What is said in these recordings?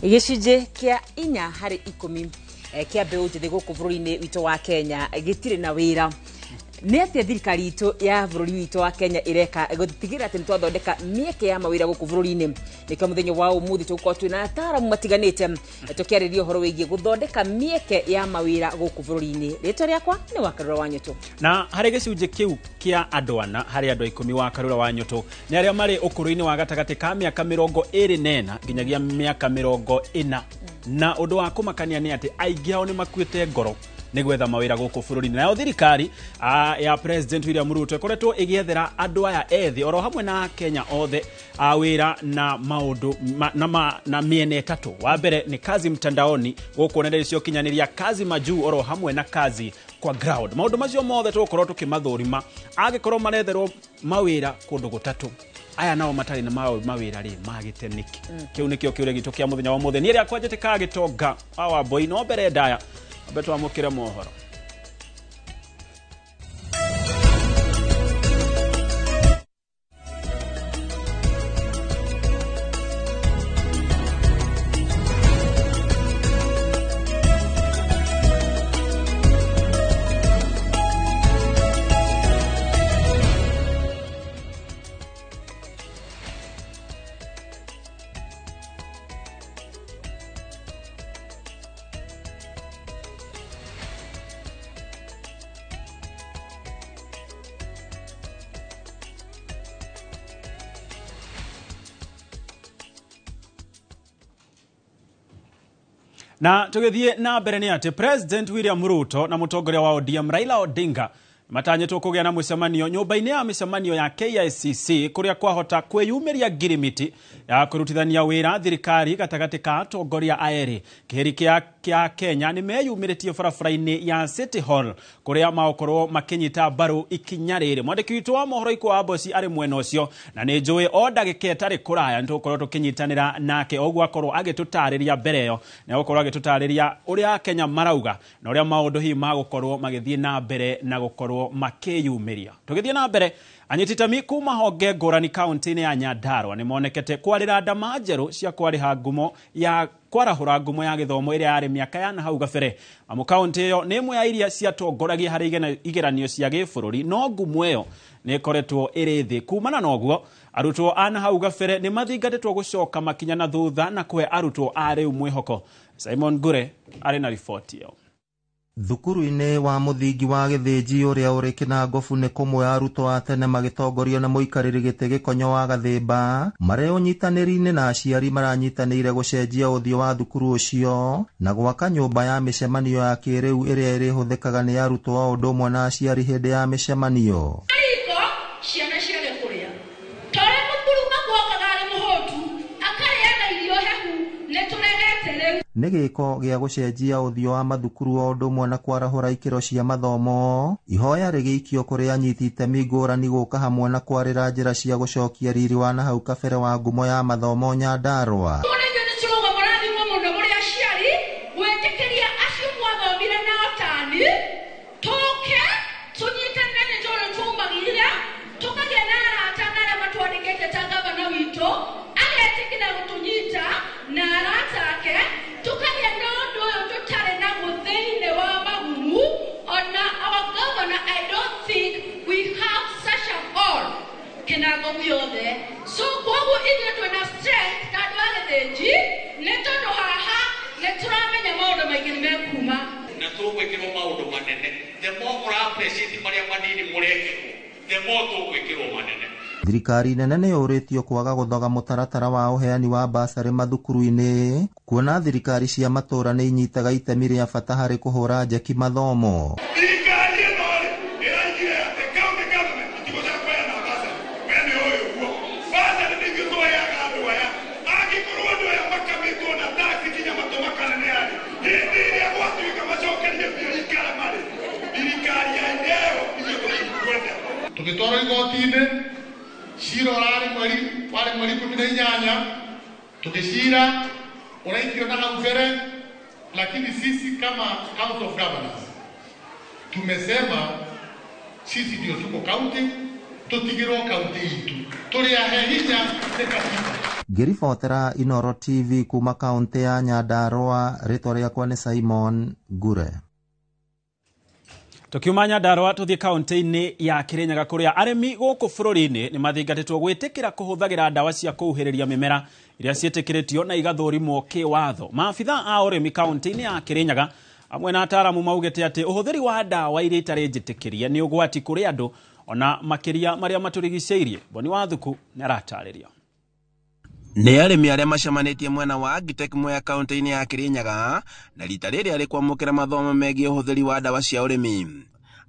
Gĩcunjĩ kĩa 4 harĩ 10 kĩa mbeũ njĩthĩ gũkũ bũrũri-inĩ witũ wa Kenya gĩtirĩ na wĩra. Nĩ atĩa thirikari itũ ya bũrũri witũ wa Kenya ĩreka gũtigĩrĩra atĩ nĩ twathondeka mĩeke ya mawĩra gũkũ bũrũri-inĩ? Nĩkĩo mũthenya wa ũmũthĩ tũgũkorwo twĩna ataaramu matiganĩte tũkĩarĩria ũhoro wĩgiĩ gũthondeka mĩeke ya mawĩra gũkũ bũrũri-inĩ. Rĩtwa rĩakwa nĩ Wakarura wa Nyũtũ. Na harĩ gĩcunjĩ kĩu kĩa andũ 4 harĩ andũ 10, wa Karura wa Nyũtũ, nĩ arĩa marĩ ũkũrũ-inĩ wa gatagatĩ ka mĩaka 24 nginyagia mĩaka 40, na ũndũ wa kũmakania nĩ atĩ aingĩ ao nĩ makuĩte ngoro nĩ gwetha mawĩra gũkũ bũrũri-inĩ. Nayo thirikari ya President William Ruto ĩkoretwo ĩgĩethera andũ aya ethĩ oro hamwe na Kenya othe a wĩra na maũndũ ma, na, ma, na mĩena ĩtatũ. Wa mbere nĩ kazi mtandaoni, gũkũ nenda cia ũkinyanĩria, kazi majuu, oro hamwe na kazi kwa ground. Maũndũ macio mothe tũgũkorwo tũkĩmathũrima. Angĩkorwo maretherwo mawĩra kũndũ gũtatũ, aya nao matarĩ na mawĩra rĩ, magĩte nĩkĩ? Kĩu nĩkĩo kĩũria gitũ kĩa mũthenya wa mũthĩ. Niĩ rĩakwa njĩtĩkaga gĩtonga wa Wambui, no mbere ndaya ambe twamũkĩre mohoro. Na tũgĩthiĩ na mbere nĩ atĩ President William Ruto na mũtongoria wa ODM Raila Odinga matanyĩtwo kũgĩa na mũcemanio nyũmba-inĩ ya mĩcemanio ya KICC, kũrĩa kwahota kwĩyumĩria ngirimiti ya kũrutithania wĩra thirikari gatagatĩ ka atongoria aerĩ. Kĩhĩri kĩa Kenya nĩ meyumĩrĩtie barabara-inĩ ya City Hall, kũrĩa magũkorwo makĩnyita mbaru ikinya rĩrĩ. Mwandĩki witũ wa mohoro Ikwa Wamboci arĩ mwena ũcio, na nĩ njũĩ o ndagĩka ĩtarĩ kũraya nĩ tũgũkorwo tũkĩnyitanĩra nake ũguo akorwo agĩtũtarĩria. Mbere ĩyo nĩ agũkorwo agĩtũtarĩria ũrĩa Kenya marauga na ũrĩa maũndũ hihi magũkorwo magĩthiĩ na mbere na gũkorwo makĩyumĩria. Tũgĩthiĩ na mbere, anyiti itemi kuma honge ngũrani kaunti-inĩ ya Nyandarua nĩ monekete kwarĩra ndama njerũ cia kwarĩha ngumo ya kwarahũra ngumo ya gĩthomo ĩrĩa yarĩ mĩaka ya na hau gabere, amu kaunti ĩyo nĩ ĩmwe ya iria ciatongoragia harĩ igeranio cia gĩbũrũri, no ngumo ĩyo nĩ ĩkoretwo ĩrĩ thĩ. Kumana na ũguo, arutwo a na hau gabere nĩ mathingatĩtwo gũcoka makinya na thutha na kũhe arutwo a rĩu mwĩhoko. Simon Ngure arĩ na riboti ĩyo. Thukuru-inĩ wa mũthingi wa Gĩthĩnji ũrĩa ũrĩ Kĩnangobu nĩ kũmwe arutwo a tene magĩtongorio na mũikarĩri gĩtĩ Gĩkonyo wa Gathĩmba marĩ ũnyitanĩri-inĩ na aciari maranyitanĩire gũcenjia ũthiũ wa thukuru ũcio na gwaka nyũmba ya mĩcemanio ya kĩrĩu ĩrĩa ĩrĩhũthĩkaga nĩ arutwo o ũndũ ũmwe na aciari hĩndĩ ya mĩcemanio. Riko ciana ciage kũrĩa ta ũrĩa mũkurunga gwokaga arĩ mũhũtu akarĩaga irio hehu, nĩ tũregete rĩu. Nĩ gĩko gĩa gũcenjia ũthiũ wa mathukuru o ũndũ ũmwe na kwarahũra ikĩro cia mathomo, ihoya rĩgĩikio kũrĩ anyiti itemi ngũrani gũka hamwe na kwarĩra njĩra cia gũcokia riri wa na hau kabere wa ngumo ya mathomo Nyandarua. Ona ithuĩ nĩ tũrauga mũrathimwo mũno mũrĩ aciari gwĩtĩkĩria acio mwathomire nao tani tũke tũnyitanĩre, nĩ tondũ twaumagire tũkagĩa na arata na arĩa matwandĩkĩte ta gavana witũ agetĩkĩra gũtũnyita na arata ake, tũkagĩa na ũndũ ũyũ tũtarĩ naguo thĩinĩ wa Maguru. Ona our governor, I don't think we have such a hall Kĩnangobu yothe, so koguo ithuĩ twĩna strength ta andũ a Gĩthĩnji, nĩ tondũ haha nĩ tũramenya maũndũ maingĩ nĩ mekuma. Na tũgwĩkĩrwo maũndũ manene. The more mũra appreciate marĩa manini mũrekĩrwo, the more tũgwĩkĩrwo manene. Thirikari nene nĩ yũrĩtio kwaga gũthoga mũtaratara wa ũheani wa basarĩ mathukuru-inĩ, kuona thirikari cia matũũra nĩ inyitaga itemi rĩa bata harĩ kũhũra njeki mathomo. Thirikari ĩno rĩ, ĩraigire atĩ county government itigũcoka kũheana basarĩ. We nĩ ũĩ ũguo basarĩ nĩ ithuĩ tũheaga andũ aya. Angĩkorwo andũ aya makamĩtwo na tax nginya matũ makaneneha-rĩ, hĩndĩ ĩrĩa gwatuĩka macokerie mbia ikara marĩ thirikari ya ineo, ithuĩ tũtikwenda. Tũgĩtwarwo igoti-inĩ, cira ũrarĩ mweri warĩ mweri 18, tũgĩcira ũraikio na hau mbere, lakini sisi kama Council of Governors tumesema sisi ndio tuko county, tũtigĩrwo kaunti itũ, tũrĩ ahe hinya nĩ katiba. Ngĩribotera Inooro TV kuma kaũntĩ ya Nyandarua, rĩtwa rĩakwa nĩ Simon Ngure. Tukiuma Nyandarua tuthie kaunti-inĩ ya Kirinyaga kũrĩa arĩmi gũkũ bũrũri-inĩ nĩ mathingatĩtwo gwĩtĩkĩra kũhũthagĩra ndawa cia kũhuhĩrĩria mĩmera iria ciĩtĩkĩrĩtio na igathũrimwo kĩwatho. Maabitha a ũrĩmi kaunti-inĩ ya Kirinyaga amwe na ataaramu maugĩte atĩ ũhũthĩri wa ndawa iria itarĩ njĩtĩkĩrie nĩ ũgwati kũrĩ andũ ona makĩria marĩa matũrigicĩirie. Boni Wathuku nĩ aratarĩria. Nĩ arĩmi arĩa macemanĩtie mwena wa Agritech Mwea kaunti-inĩ ya Kirinyaga na rita rĩrĩ arĩ kwamũkĩra mathomo megiĩ ũhũthĩri wa ndawa cia ũrĩmi.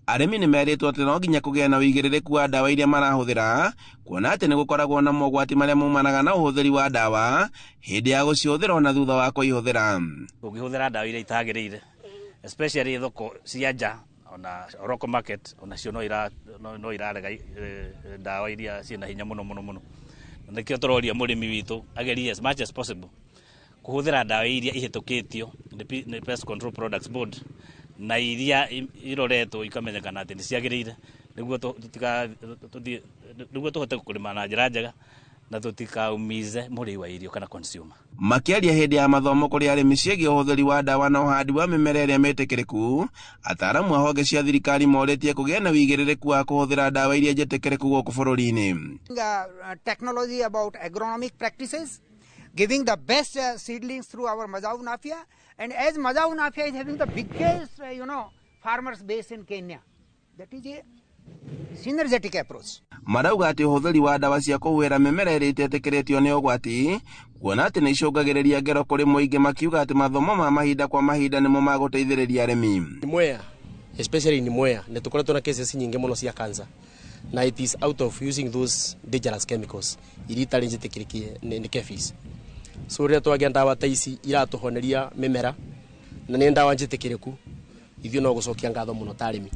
Arĩmi nĩ merĩtwo atĩ no nginya kũgĩa na ũigĩrĩrĩku wa ndawa iria marahũthĩra, kuona atĩ nĩ gũkoragwo na mogwati marĩa maumanaga na ũhũthĩri wa ndawa hĩndĩ ya gũcihũthĩra ona thutha wa kũihũthĩra. Ũngĩhũthĩra ndawa iria itagĩrĩire, especially thoko cia nja ona local market, onacio no irarega ndawa iria ciĩna hinya mũno mũno mũno. Nĩkĩo tũroria mũrĩmi witũ agerie as much as possible kũhũthĩra ndawa iria ihĩtũkĩtio nĩ Pest Control Products Board na iria iroretwo ikamenyekana atĩ nĩ ciagĩrĩire, nĩguo tũhote kũrĩma na njĩra njega na tũtikaumize mũrĩi wa irio kana consumer. Makĩaria hĩndĩ ya mathomo kũrĩ arĩmi ciĩgiĩ ũhũthĩri wa ndawa na ũhandi wa mĩmera ĩrĩa mĩtĩkĩrĩku, ataaramu a honge cia thirikari morĩtie kũgĩa na ũigĩrĩrĩku wa kũhũthĩra ndawa iria njĩtĩkĩrĩku gũkũ bũrũri-inĩ. Technology about agronomic practices, giving the best seedlings through our Mazao Nafia, and as Mazao Nafia is having the biggest farmers base in Kenya, that is a synergetic approach. Marauga atĩ ũhũthĩri wa ndawa cia kũhuhĩra mĩmera ĩrĩa ĩtetĩkĩrĩtio nĩ ũgwati, kuona atĩ nĩ icũngagĩrĩria ngero kũrĩ mũingĩ, makiuga atĩ mathomo ma mahinda kwa mahinda nĩmo magũteithĩrĩria arĩmi. Mwea, especially in Mwea, nĩ tũkoretwo na cases nyingĩ mũno cia cancer, na it is out of using those dangerous chemicals iria itarĩ njĩtĩkĩrĩkie nĩ KEPHIS. So rĩrĩa twagĩa ndawa ta ici iratũhoneria mĩmera na nĩ ndawa njĩtĩkĩrĩku, ithuĩ no gũcokia ngatho mũno ta arĩmi.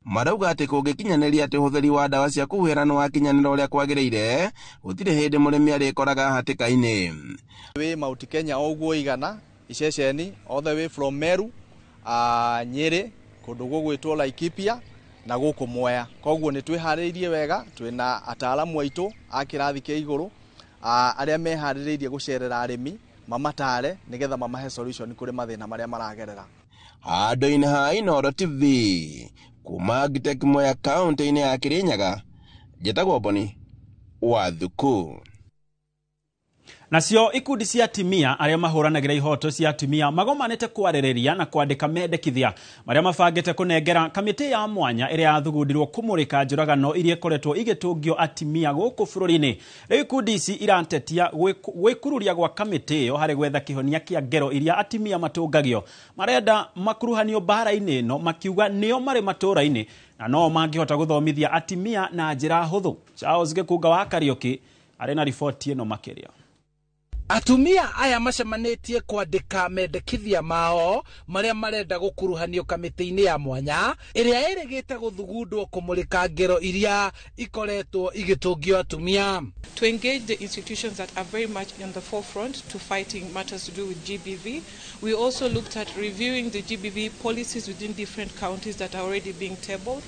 Marauga atĩ kũngĩkinyanĩria atĩ ũhũthĩri wa ndawa cia kũhuhĩra nĩ wakinyanĩra ũrĩa kwagĩrĩire, gũtirĩ hĩndĩ mũrĩmi arĩkoraga hatĩka-inĩ. Wĩ Mount Kenya o ũguo igana iceceni all the way from Meru, Nyĩrĩ, kũndũ gũgwĩtwo Laikipia na gũkũ Mwea. Koguo nĩ twĩharĩirie wega, twĩna ataaramu aitũ a kĩrathi kĩa igũrũ arĩa meharĩrĩirie gũcerera arĩmi mamatare nĩgetha mamahe solution kũrĩ mathĩna marĩa maragerera. Handũ-inĩ ha Inooro TV kuma Agritech Mwea kaunti-inĩ ya Kirinyaga, njĩtagwo Boni Wathuku. Nacio ikundi cia atumia arĩa mahũranagĩra ihoto cia atumia magomanĩte kwarĩrĩria na kwandĩka mendekithia marĩa mabangĩte kũnengera kamĩtĩ ya mwanya ĩrĩa yathugundirwo kũmũrĩka njũragano iria ikoretwo igĩtũngio atumia gũkũ bũrũri-inĩ. Rĩu ikundi ici iratetia gwĩkururia gwa kamĩtĩ ĩyo harĩ gwetha kĩhonia kĩa ngero iria atumia matũngagio. Marenda makuruhanio mbara-inĩ ĩno makiuga nĩo marĩ matũũra-inĩ na no mangĩhota gũthomithia atumia na njĩra hũthũ. Charles Gĩkunga wa Kariũki arĩ na riboti ĩno makĩria. Atumia aya macemanĩtie kwandĩka mendekithia mao marĩa marenda gũkuruhanio kamĩtĩ-inĩ ya mwanya ĩrĩa ĩrĩgĩte gũthugundwo kũmũrĩka ngero iria ikoretwo igĩtũngio atumia. To engage the institutions that are very much in the forefront to fighting matters to do with GBV. We also looked at reviewing the GBV policies within different counties that are already being tabled.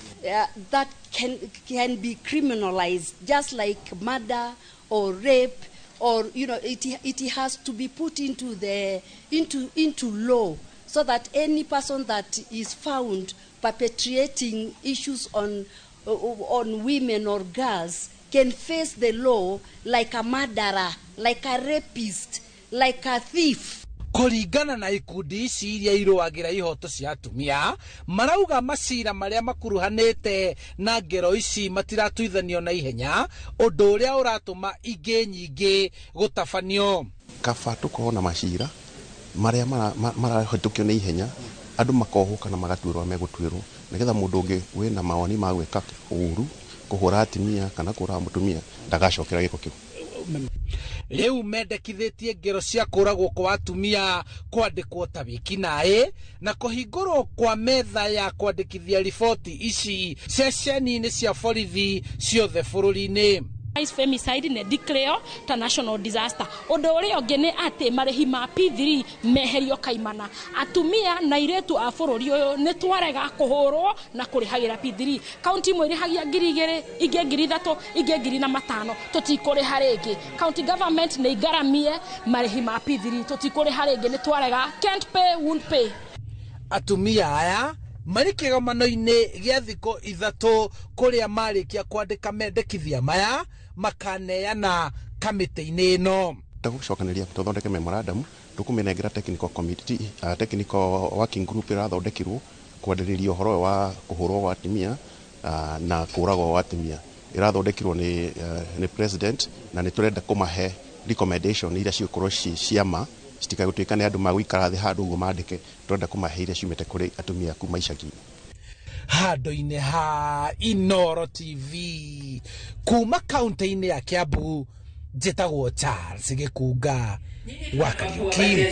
That can be criminalized, just like murder or rape, or it has to be put into the into law, so that any person that is found perpetrating issues on women or girls can face the law like a murderer, like a rapist, like a thief. Kũringana na ikundi ici iria irũagĩra ihoto cia atumia, marauga macira marĩa makuruhanĩte na ngero ici matiratuithanio na ihenya, ũndũ ũrĩa ũratũma ingĩ nyingĩ gũtabanio. Kaba tũkorwo na macira marĩa marahĩtũkio na ihenya, andũ makohwo kana magatuĩrwo megũtuĩrwo, nĩgetha mũndũ ũngĩ wĩna mawoni ma gwĩka ũru, kũhũra atumia kana kũũraga mũtumia ndagacokera gĩko kĩu. Rĩu mendekithĩtie ngero cia kũragwo kwa atumia kwandĩkwo ta wĩkinaĩ na kũhingũrwo kwa metha ya kwandĩkithia riboti ici ceceni-inĩ cia borithi ciothe bũrũri-inĩ. Femicide nĩ declare ta national disaster. Ũndũ ũrĩa ũngĩ nĩ atĩ marĩhi ma P3 meherio kaimana. Atumia na airĩtu a bũrũri ũyũ nĩ twarega kũhũrwo na kũrĩhagĩra P3. Kaunti imwe irĩhagia 2,000, ingĩ 3,000, ingĩ 4,500. Tũtikũrĩha rĩngĩ. County government nĩ igaramie marĩhi ma P3. Tũtikũrĩha rĩngĩ, nĩ twarega. Can't pay, won't pay. Atumia aya marĩ kĩgomano-inĩ gĩa thikũ 3 kũrĩa marĩkia kwandĩka mendekithia maya makaneana kamĩtĩ-inĩ ĩno. Tũgũcokanĩria tũthondeke memorandum, tũkũmĩnengera technical committee, technical working group ĩrathondekirwo kwarĩrĩria ũhoro ũyũ wa kũhũrwo gwa atumia na kũragwo gwa atumia. Ĩrathondekirwo nĩ president, na nĩ tũrenda kũmahe recommendation iria cigũkorwo ci ciama, citikagũtuĩka nĩ andũ magũikara thĩ handũ ũguo mandĩke. Tũrenda kũmahe iria ciumĩte kũrĩ atumia kuma icagi-inĩ. Handũ-inĩ ha Inooro TV kuma kaunti-inĩ ya Kiambu, njĩtagwo Charles Gĩkunga wa Kariuki.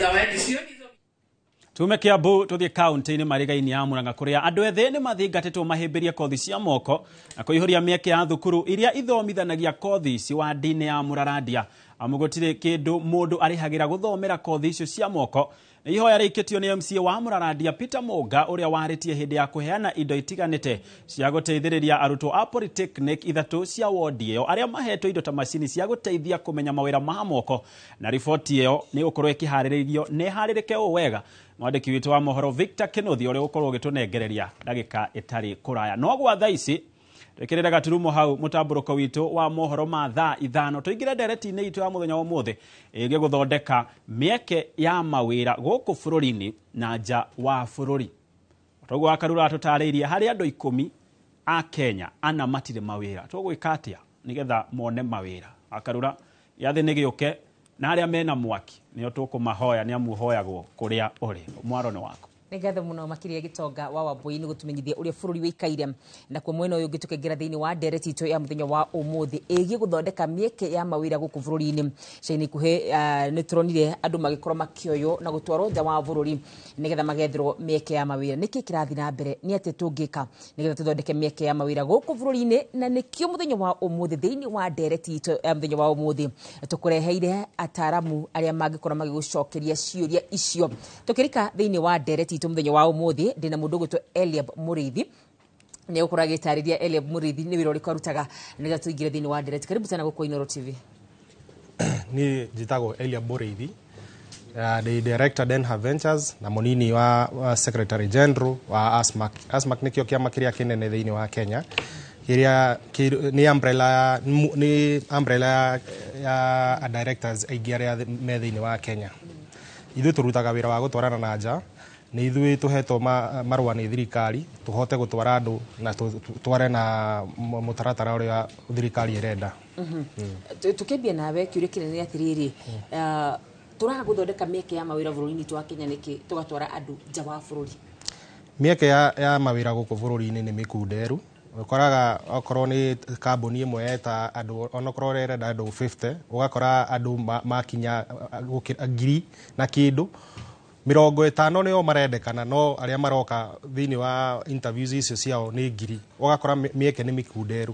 Tume Kiambu tuthie kaunti-inĩ Mariga-inĩ ya Murang'a kũrĩa andũ ethĩ nĩ mathingatĩtwo mahĩmbĩrie kothi cia moko na kũihũria mĩeke ya thukuru iria ithomithanagia kothi ici wandi-inĩ ya Mũrarandia. Amu gũtirĩ kĩndũ mũndũ arĩhagĩra gũthomera kothi icio cia moko. Nĩ ihoya rĩikĩtio nĩ MCA wa Mũrarandia Peter Mũnga ũrĩa warĩtie hĩndĩ ya kũheana indo itiganĩte cia gũteithĩrĩria arutwo a Polytechnic 3 cia wodi ĩyo arĩa mahetwo indo ta macini cia gũteithia kũmenya mawĩra ma moko. Na riboti ĩyo nĩ gũkorwo ĩkĩharĩrĩrio nĩ ĩharĩrĩke ũũ wega. Mwandĩki witũ wa mohoro Victor Kĩnuthia ũrĩa ũgũkorwo ũgĩtũnengereria ndagĩka ĩtarĩ kũraya. No gwa thaa ici twĩkĩrĩre gaturumo hau mũtambũrũko witũ wa mohoro ma thaa 5 tũingĩre ndereti-inĩ itũ ya mũthenya wa ũmũthĩ ĩgiĩ gũthondeka mĩeke ya mawĩra gũkũ bũrũri-inĩ na nja wa bũrũri. Toguo Wakarura atũtarĩirie harĩ andũ 10 a Kenya ana matirĩ mawĩra. Tũgwĩka atĩa nĩgetha mone mawĩra? Wakarura, gĩathĩ nĩ gĩũke na arĩa mena mwaki nĩo tũkũmahoya nĩ amu ũhoyagwo kũrĩa ũrĩ. Mwaro nĩ waku. Nĩ ngatho mũno makĩria Gĩtonga wa Wambui nĩ gũtũmenyithia ũrĩa bũrũri wĩikaire. Na kwa mwena ũyũ ũngĩ tũkaingĩra thĩinĩ wa ndereti itũ ya mũthenya wa ũmũthĩ ĩgiĩ gũthondeka mĩeke ya mawĩra gũkũ bũrũri-inĩ. Ica-inĩ ikuhĩ nĩ tũronire andũ magĩkorwo makĩoywo na gũtwarwo nja wa bũrũri nĩgetha magetherwo mĩeke ya mawĩra. Nĩkĩ kĩrathiĩ na mbere? Nĩ atĩa tũngĩka nĩgetha tũthondeke mĩeke ya mawĩra gũkũ bũrũri-inĩ? Na nĩkĩo mũthenya wa ũmũthĩ thĩinĩ wa ndereti itũ ya mũthenya wa ũmũthĩ tũkũreheire ataaramu arĩa mangĩkorwo magĩgũcokeria ciũria icio. Tũkĩrika thĩinĩ wa ndereti itũ mũthenya wa ũmũthĩ ndĩna mũndũ ũgwĩtwo Eliab Mũrĩithi. Nĩ ũkorwo agĩtarĩria Eliab Mũrĩithi nĩ wĩra ũrĩkũ arutaga nĩgetha tũingĩre thĩinĩ wa ndereti. Karibu sana gũkũ Inooro TV. Niĩ njĩtagwo Eliab Mũrĩithi, ndĩ director Denha Ventures na mũnini wa Secretary General wa ASMAC. ASMAC nĩkĩo kĩama kĩrĩa kĩnene thĩinĩ wa Kenya, kĩrĩa nĩ umbrella ya directors aingĩ arĩa me thĩinĩ wa Kenya. Ithuĩ tũrutaga wĩra wa gũtwarana na nja, nĩ ithuĩ tũhetwo marũa nĩ thirikari tũhote gũtwara andũ na tware na mũtaratara ũrĩa thirikari ĩrenda. Tũkĩambia nawe kĩũria kĩnene nĩ atĩrĩrĩ, tũraga gũthondeka mĩeke ya mawĩra bũrũri-inĩ witũ wa Kenya nĩkĩ tũgatwara andũ nja wa bũrũri? Mĩeke ya mawĩra gũkũ bũrũri-inĩ nĩ mĩkunderu. Ũkoraga okorwo nĩ kambuni ĩmwe yeta andũ, onokorwo ĩrenda andũ 50, ũgakora andũ makinya 1,000 na kĩndũ 50 nĩo marendekana, no arĩa maroka thĩinĩ wa interviews icio ciao nĩ 1,000. Ũgakora mĩeke nĩ mĩkunderu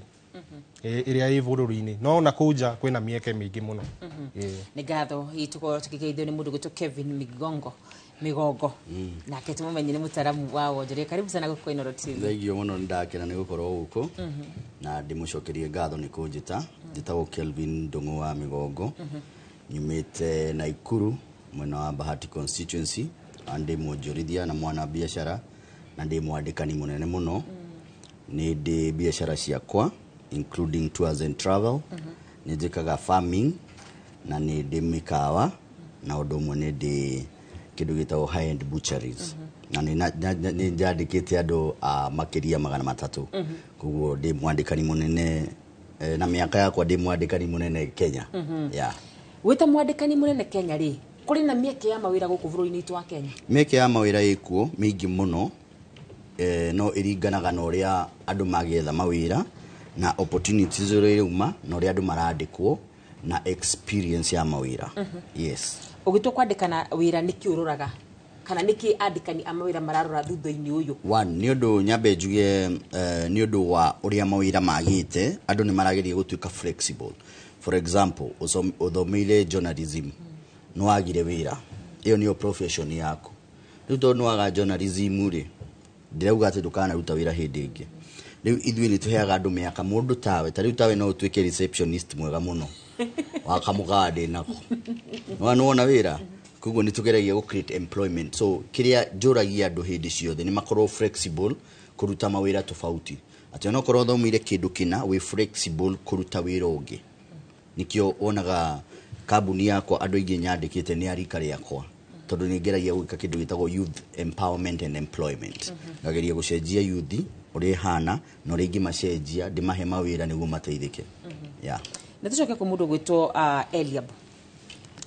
ĩrĩa ĩ bũrũri-inĩ, no na kũu nja kwĩna mĩeke mĩingĩ mũno. Nĩ ngatho tũkorwo tũkĩgeithio nĩ mũndũ ũgwĩtwo Kevin Migongo nake tũmũmenye nĩ mũtaaramu wa wonjoria. Karibu sana gũkũ Inooro TV. Thengio mũno, nĩ ndakena nĩ gũkorwo gũkũ na ndĩmũcokerie ngatho nĩ kũnjĩta. Njĩtagwo Kelvin Ndung'u wa Migongo, nyumĩte Naikuru mwena wa Bahati constituency, na ndĩ mwonjorithia na mwana biacara na ndĩ mwandĩkani mũnene mũno. Nĩ ndĩ biacara ciakwa including tours and travel, nĩ njĩkaga farming na nĩ ndĩ mĩkawa, na ũndũ ũmwe nĩ ndĩ kĩndũ gĩtagwo high end butcheries, na nĩ njandĩkĩte andũ a makĩria 300. Koguo ndĩ mwandĩkani mũnene, na mĩaka yakwa ndĩ mwandĩkani mũnene Kenya. Yeah. Wĩta mwandĩkani mũnene Kenya rĩ, kũrĩ na mĩeke ya mawĩra gũkũ bũrũri-inĩ witũ wa Kenya? Mĩeke ya mawĩra ĩkuo mĩingĩ mũno, no ĩringanaga na ũrĩa andũ magĩetha mawĩra na opportunities ũrĩa irauma na ũrĩa andũ marandĩkwo na experience ya mawĩra. Yes. Ũgĩtua kwandĩkana wĩra nĩkĩ ũroraga? Kana nĩkĩ andĩkani a mawĩra mararora thutha-inĩ ũyũ? One, nĩ ũndũ nyambe njuge, nĩ ũndũ wa ũrĩa mawĩra magĩte, andũ nĩ marageria gũtuĩka flexible. For example, ũthomeire journalism, nĩ wagire wĩra, ĩyo nĩyo profession yaku. Rĩu tondũ nĩ waga journalism rĩ, ndĩrauga atĩ ndũkanaruta wĩra hĩndĩ ĩngĩ. Rĩu ithuĩ nĩ tũheaga andũ mĩaka, mũndũ tawe, ta rĩu tawe no ũtuĩke receptionist mwega mũno wa kamũkawa ndĩnako, nĩwona wĩra. Koguo nĩ tũgeragia gũ create employment. So kĩrĩa njũragia andũ hĩndĩ ciothe nĩ makorwo flexible kũruta mawĩra tofauti, atĩ onokorwo ũthomeire kĩndũ kĩna, wĩ flexible kũruta wĩra ũngĩ. Nĩkĩo wonaga kambuni yakwa andũ aingĩ nyandĩkĩte nĩ a rika rĩakwa, tondũ nĩ ngeragia gwĩka kĩndũ gĩtagwo youth empowerment and employment. Ngageria gũcenjia youth ũrĩa ĩhana na ũrĩa ingĩmacenjia ndĩmahe mawĩra nĩguo mateithĩke, yeah. Na tũcoke kwĩ mũndũ ũgwĩtwo Eliab.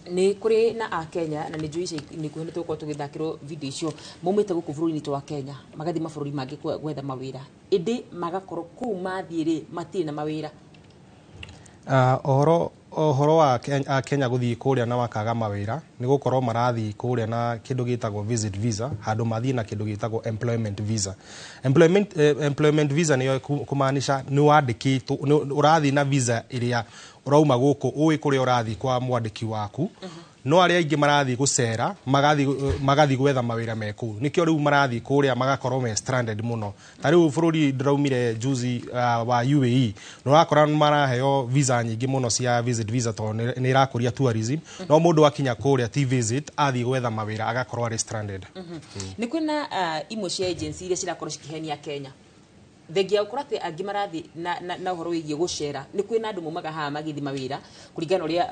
Nĩ kũrĩ na akenya, na nĩ njũĩ ica nĩ kuhĩ nĩ tũgũkorwo tũgĩthakĩrwo video icio, maumĩte gũkũ bũrũri-inĩ witũ wa Kenya magathiĩ mabũrũri mangĩ gwetha mawĩra, ĩndĩ magakorwo kũu mathiĩ rĩ matirĩ na mawĩra. Ũhoro wa Kenya gũthiĩ kũrĩa na makaga mawĩra nĩ gũkorwo marathiĩ kũrĩa na kĩndũ gĩtagwo visit visa, handũ mathiĩ na kĩndũ gĩtagwo employment visa. Employment visa nĩyo kũmaanisha nĩ wandĩkĩtwo, ũrathiĩ na visa ĩrĩa ũrauma gũkũ ũĩ kũrĩa ũrathiĩ kwa mwandĩki waku. No arĩa aingĩ marathiĩ gũcera, magathiĩ gwetha mawĩra me kũu, nĩkĩo rĩu marathiĩ kũrĩa magakorwo me stranded mũno. Ta rĩu bũrũri ndĩraumire juzi, wa UAE, nĩ ũrakora nĩ maraheo visa nyingĩ mũno cia visit visa, tondũ nĩ ĩrakũria tourism. No mũndũ akinya kũrĩa ti visit, athiĩ gwetha mawĩra agakorwo arĩ stranded. Nĩ kwĩna imwe cia agency iria cirakorwo cikĩhenia Kenya, thengia gũkorwo atĩ angĩ marathiĩ na ũhoro wĩgiĩ gũcera. Nĩ kwĩna andũ maumaga haha magĩthiĩ mawĩra kũringana na ũrĩa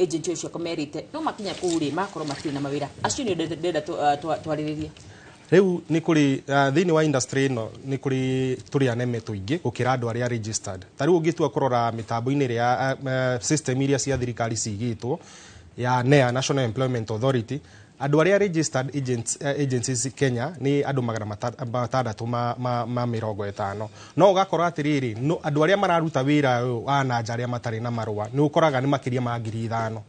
agent ũcio merĩte, no makinya kũu rĩ makorwo matirĩ na mawĩra. Acio nĩ ndĩrenda twarĩrĩrie. Rĩu nĩ kũrĩ, thĩinĩ wa industry ĩno nĩ kũrĩ tũrĩ aneme tũingĩ gũkĩra andũ arĩa registered. Ta rĩu ũngĩtua kũrora mĩtambo-inĩ ĩrĩa system iria cia thirikari cigĩtwo ya NEA, National Employment Authority, andũ arĩa registered agents, agencies Kenya nĩ andũ 650. No ũgakora atĩrĩrĩ, no, andũ arĩa mararuta wĩra ũyũ wa nanja arĩa matarĩ na marũa nĩ ũkoraga nĩ makĩria ma 5,000.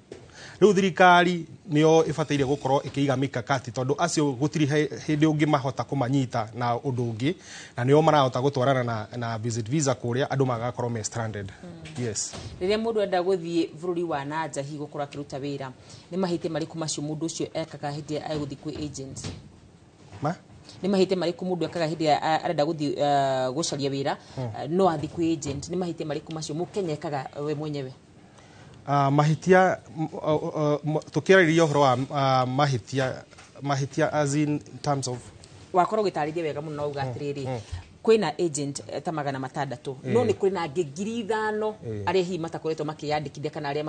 Rĩu thirikari nĩyo ĩbataire gũkorwo ĩkĩiga mikakati, tondũ acio gũtirĩ hĩndĩ ũngĩmahota kũmanyita na ũndũ ũngĩ, na nĩo marahota gũtwarana na visit visa kũrĩa andũ magakorwo me stranded, yes. Rĩrĩa mũndũ enda gũthiĩ bũrũri wa nanja hihi gũkorwo akĩruta wĩra, nĩ mahĩtia marĩkũ macio mũndũ ũcio ekaga hĩndĩ ĩrĩa egũthiĩ kwĩ agent? Ma? Nĩ mahĩtia marĩkũ mũndũ ekaga hĩndĩ ĩrĩa arenda gũthiĩ gũcaria wĩra, no athiĩ kwĩ agent? Nĩ mahĩtia marĩkũ macio mũkenya ekaga we mwenyewe? Mahĩtia, tũkĩarĩria ũhoro wa mahĩtia as in terms of? Wakorwo ũgĩtarĩria wega mũno na uga atĩrĩrĩ, kwĩna agent ta 600, no nĩ kũrĩ na angĩ 5,000 arĩa hihi matakoretwo makĩyandĩkithia kana arĩa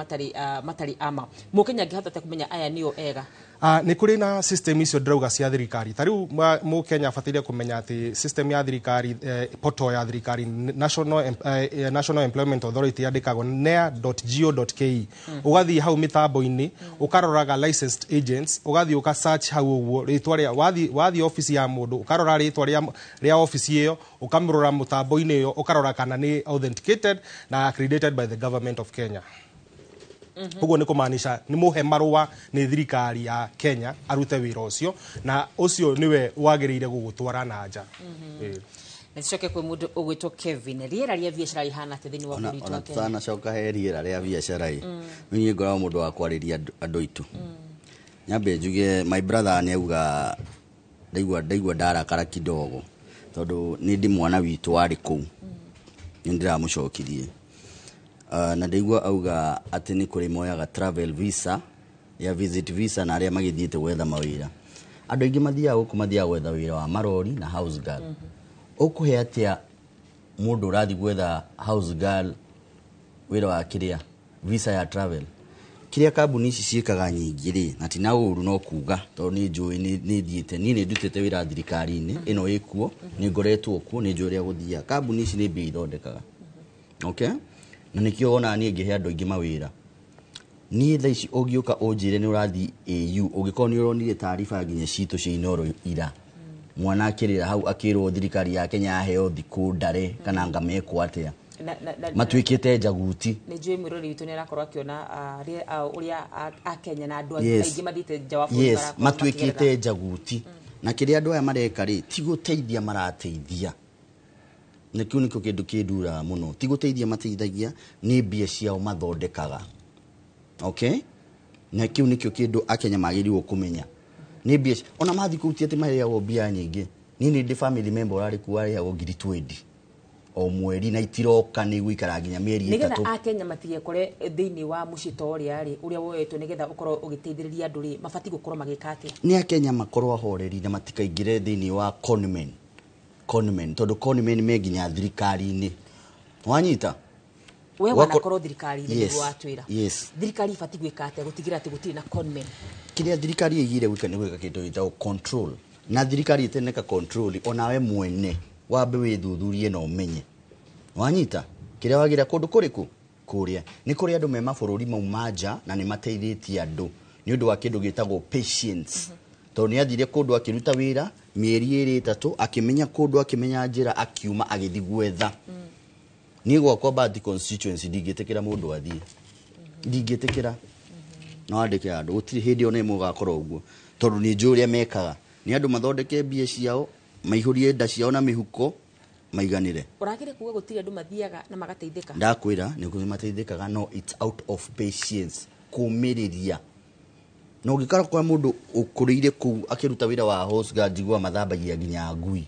matarĩ ama. Mũkenya angĩhota atĩa kũmenya aya nĩo ega? Nĩ kũrĩ na system icio ndĩrauga cia thirikari. Ta rĩu mũkenya abataire kũmenya atĩ system ya thirikari, portal ya thirikari, National Employment Authority, yandĩkagwo nea.go.ke. Ũgathiĩ hau mĩtambo-inĩ, ũkaroraga licensed agents, ũgathiĩ ũka search hau ũguo rĩtwa rĩa, wathiĩ ofici ya mũndũ, ũkarora rĩtwa rĩa ofici ĩyo, ũkamũrora mũtambo-inĩ ĩyo, ũkarora kana nĩ authenticated na accredited by the government of Kenya. Ũguo nĩ kũmaanisha nĩ mũhe marũa nĩ thirikari ya Kenya arute wĩra ũcio, na ũcio nĩwe wagĩrĩire gũgũtwara na nja. Na tucoke kwĩ mũndũ ũgwĩtwo Kevin. Rĩera rĩa biacara rĩhana atĩa thĩinĩ wa Ona bũrũri witũ ona wa Kenya? Tutanacoka he rĩera rĩa biacara ĩ, niĩ ngoragwo mũndũ wa kwarĩria andũ aitũ. Nyambe njuge my brother nĩ auga, ndaigua ndarakara kidogo, tondũ nĩ ndĩ mwana witũ warĩ kũu, nĩ ndĩramũcokirie. Na ndaigua auga atĩ nĩ kũrĩ moyaga travel visa ya visit visa na arĩa magĩthiĩte gwetha mawĩra. Andũ aingĩ mathiaga gũkũ, mathiaga gwetha wĩra wa marori na house girl. Ũkũhe atĩa mũndũ ũrathiĩ gwetha house girl wĩra wa kĩrĩa visa ya travel? Kĩrĩa kambuni ici ciĩkaga nyingĩ rĩ, na ti na ũru no kuga, tondũ nĩ njũĩ, nĩ thiĩte, niĩ nĩ ndutĩte wĩra thirikari-inĩ ĩno ĩkuo, nĩ ngoretwo kuo, nĩ njũĩ ũrĩa gũthiaga. Kambuni ici nĩ mbia ithondekaga, okay, na nĩkĩo wonaga niĩ ngĩhe andũ aingĩ mawĩra. Niĩ thaa ici ũngĩũka ũnjĩre nĩ ũrathiĩ AU, ũngĩkorwo nĩ ũronire taariba nginya citũ cia Inooro ira, mwana akĩrĩra hau akĩrwo thirikari ya Kenya yaheo thikũ ndare kana anga mekwo atĩa. Matuĩkĩte njaguti. Nĩ njũĩ mwĩrori witũ nĩ arakorwo akĩona ũrĩa Akenya na andũ aingĩ mathiĩte nja wa bũrũri. Yes, matuĩkĩte njaguti. Na kĩrĩa andũ aya mareka rĩ, ti gũteithia marateithia. Na kĩu nĩkĩo kĩndũ kĩnduraga mũno. Ti gũteithia mateithagia, nĩ mbia ciao mathondekaga. Okay? Na kĩu nĩkĩo kĩndũ Akenya magĩrĩirwo kũmenya. Nĩ mbia, ona mathiĩ kũu ti atĩ marĩhagwo mbia nyingĩ. Niĩ nĩ ndĩ family member ũrarĩ kuo arĩhagwo 20,000 o mweri na itiroka, nĩ gũikara nginya mĩeri nĩgetha 3. Akenya matigekore thĩinĩ wa mũciĩ ta ũrĩa rĩ, ũrĩa woetwo nĩgetha ũkorwo ũgĩteithĩrĩria andũ rĩ, mabatiĩ gũkorwo magĩka atĩa? Nĩ Akenya makorwo ahoreri na matikaingĩre thĩinĩ wa conmen. Conmen, tondũ conmen me nginya thirikari-inĩ. Wanyita? We wanakorwo thirikari-inĩ Yes. nĩguo watwĩra. Yes. Thirikari ibatiĩ gwĩka atĩa gũtigĩrĩra atĩ gũtirĩ na conmen? Kĩrĩa thirikari ĩgire gwĩka nĩ gwĩka kĩndũ gĩtagwo control. Na thirikari ĩteneka control, onawe mwene wambe wĩthuthurie na ũmenye. Wanyita? Kĩrĩa wagĩra kũndũ kũrĩkũ? Kũrĩa. Nĩ kũrĩ andũ me mabũrũri mau ma nja na nĩ mateithĩtie andũ nĩ ũndũ wa kĩndũ gĩtagwo patience. Tondũ nĩ athire kũndũ akĩruta wĩra mĩeri 2 3, akĩmenya kũndũ, akĩmenya njĩra, akiuma agĩthiĩ gwetha. Niĩ gwakwa Bahati constituency ndingĩtĩkĩra mũndũ athiĩ. Ndingĩtĩkĩra. No andĩke andũ, gũtirĩ hĩndĩ ona ĩmwe ũgakorwo ũguo. Tondũ nĩ njũĩ ũrĩa mekaga. Nĩ andũ mathondeke mbia ciao, maihũrie nda ciao na mĩhuko, maiganĩre. Ũrakĩrĩ kuga gũtirĩ andũ mathiaga na magateithĩka? Ndakwĩra nĩ kũrĩ mateithĩkaga, no it's out of patience, kũmĩrĩria. Na ũngĩkora kwa mũndũ ũkũrĩire kũu akĩruta wĩra wa house guard, njiguaga mathambagia nginya ngui.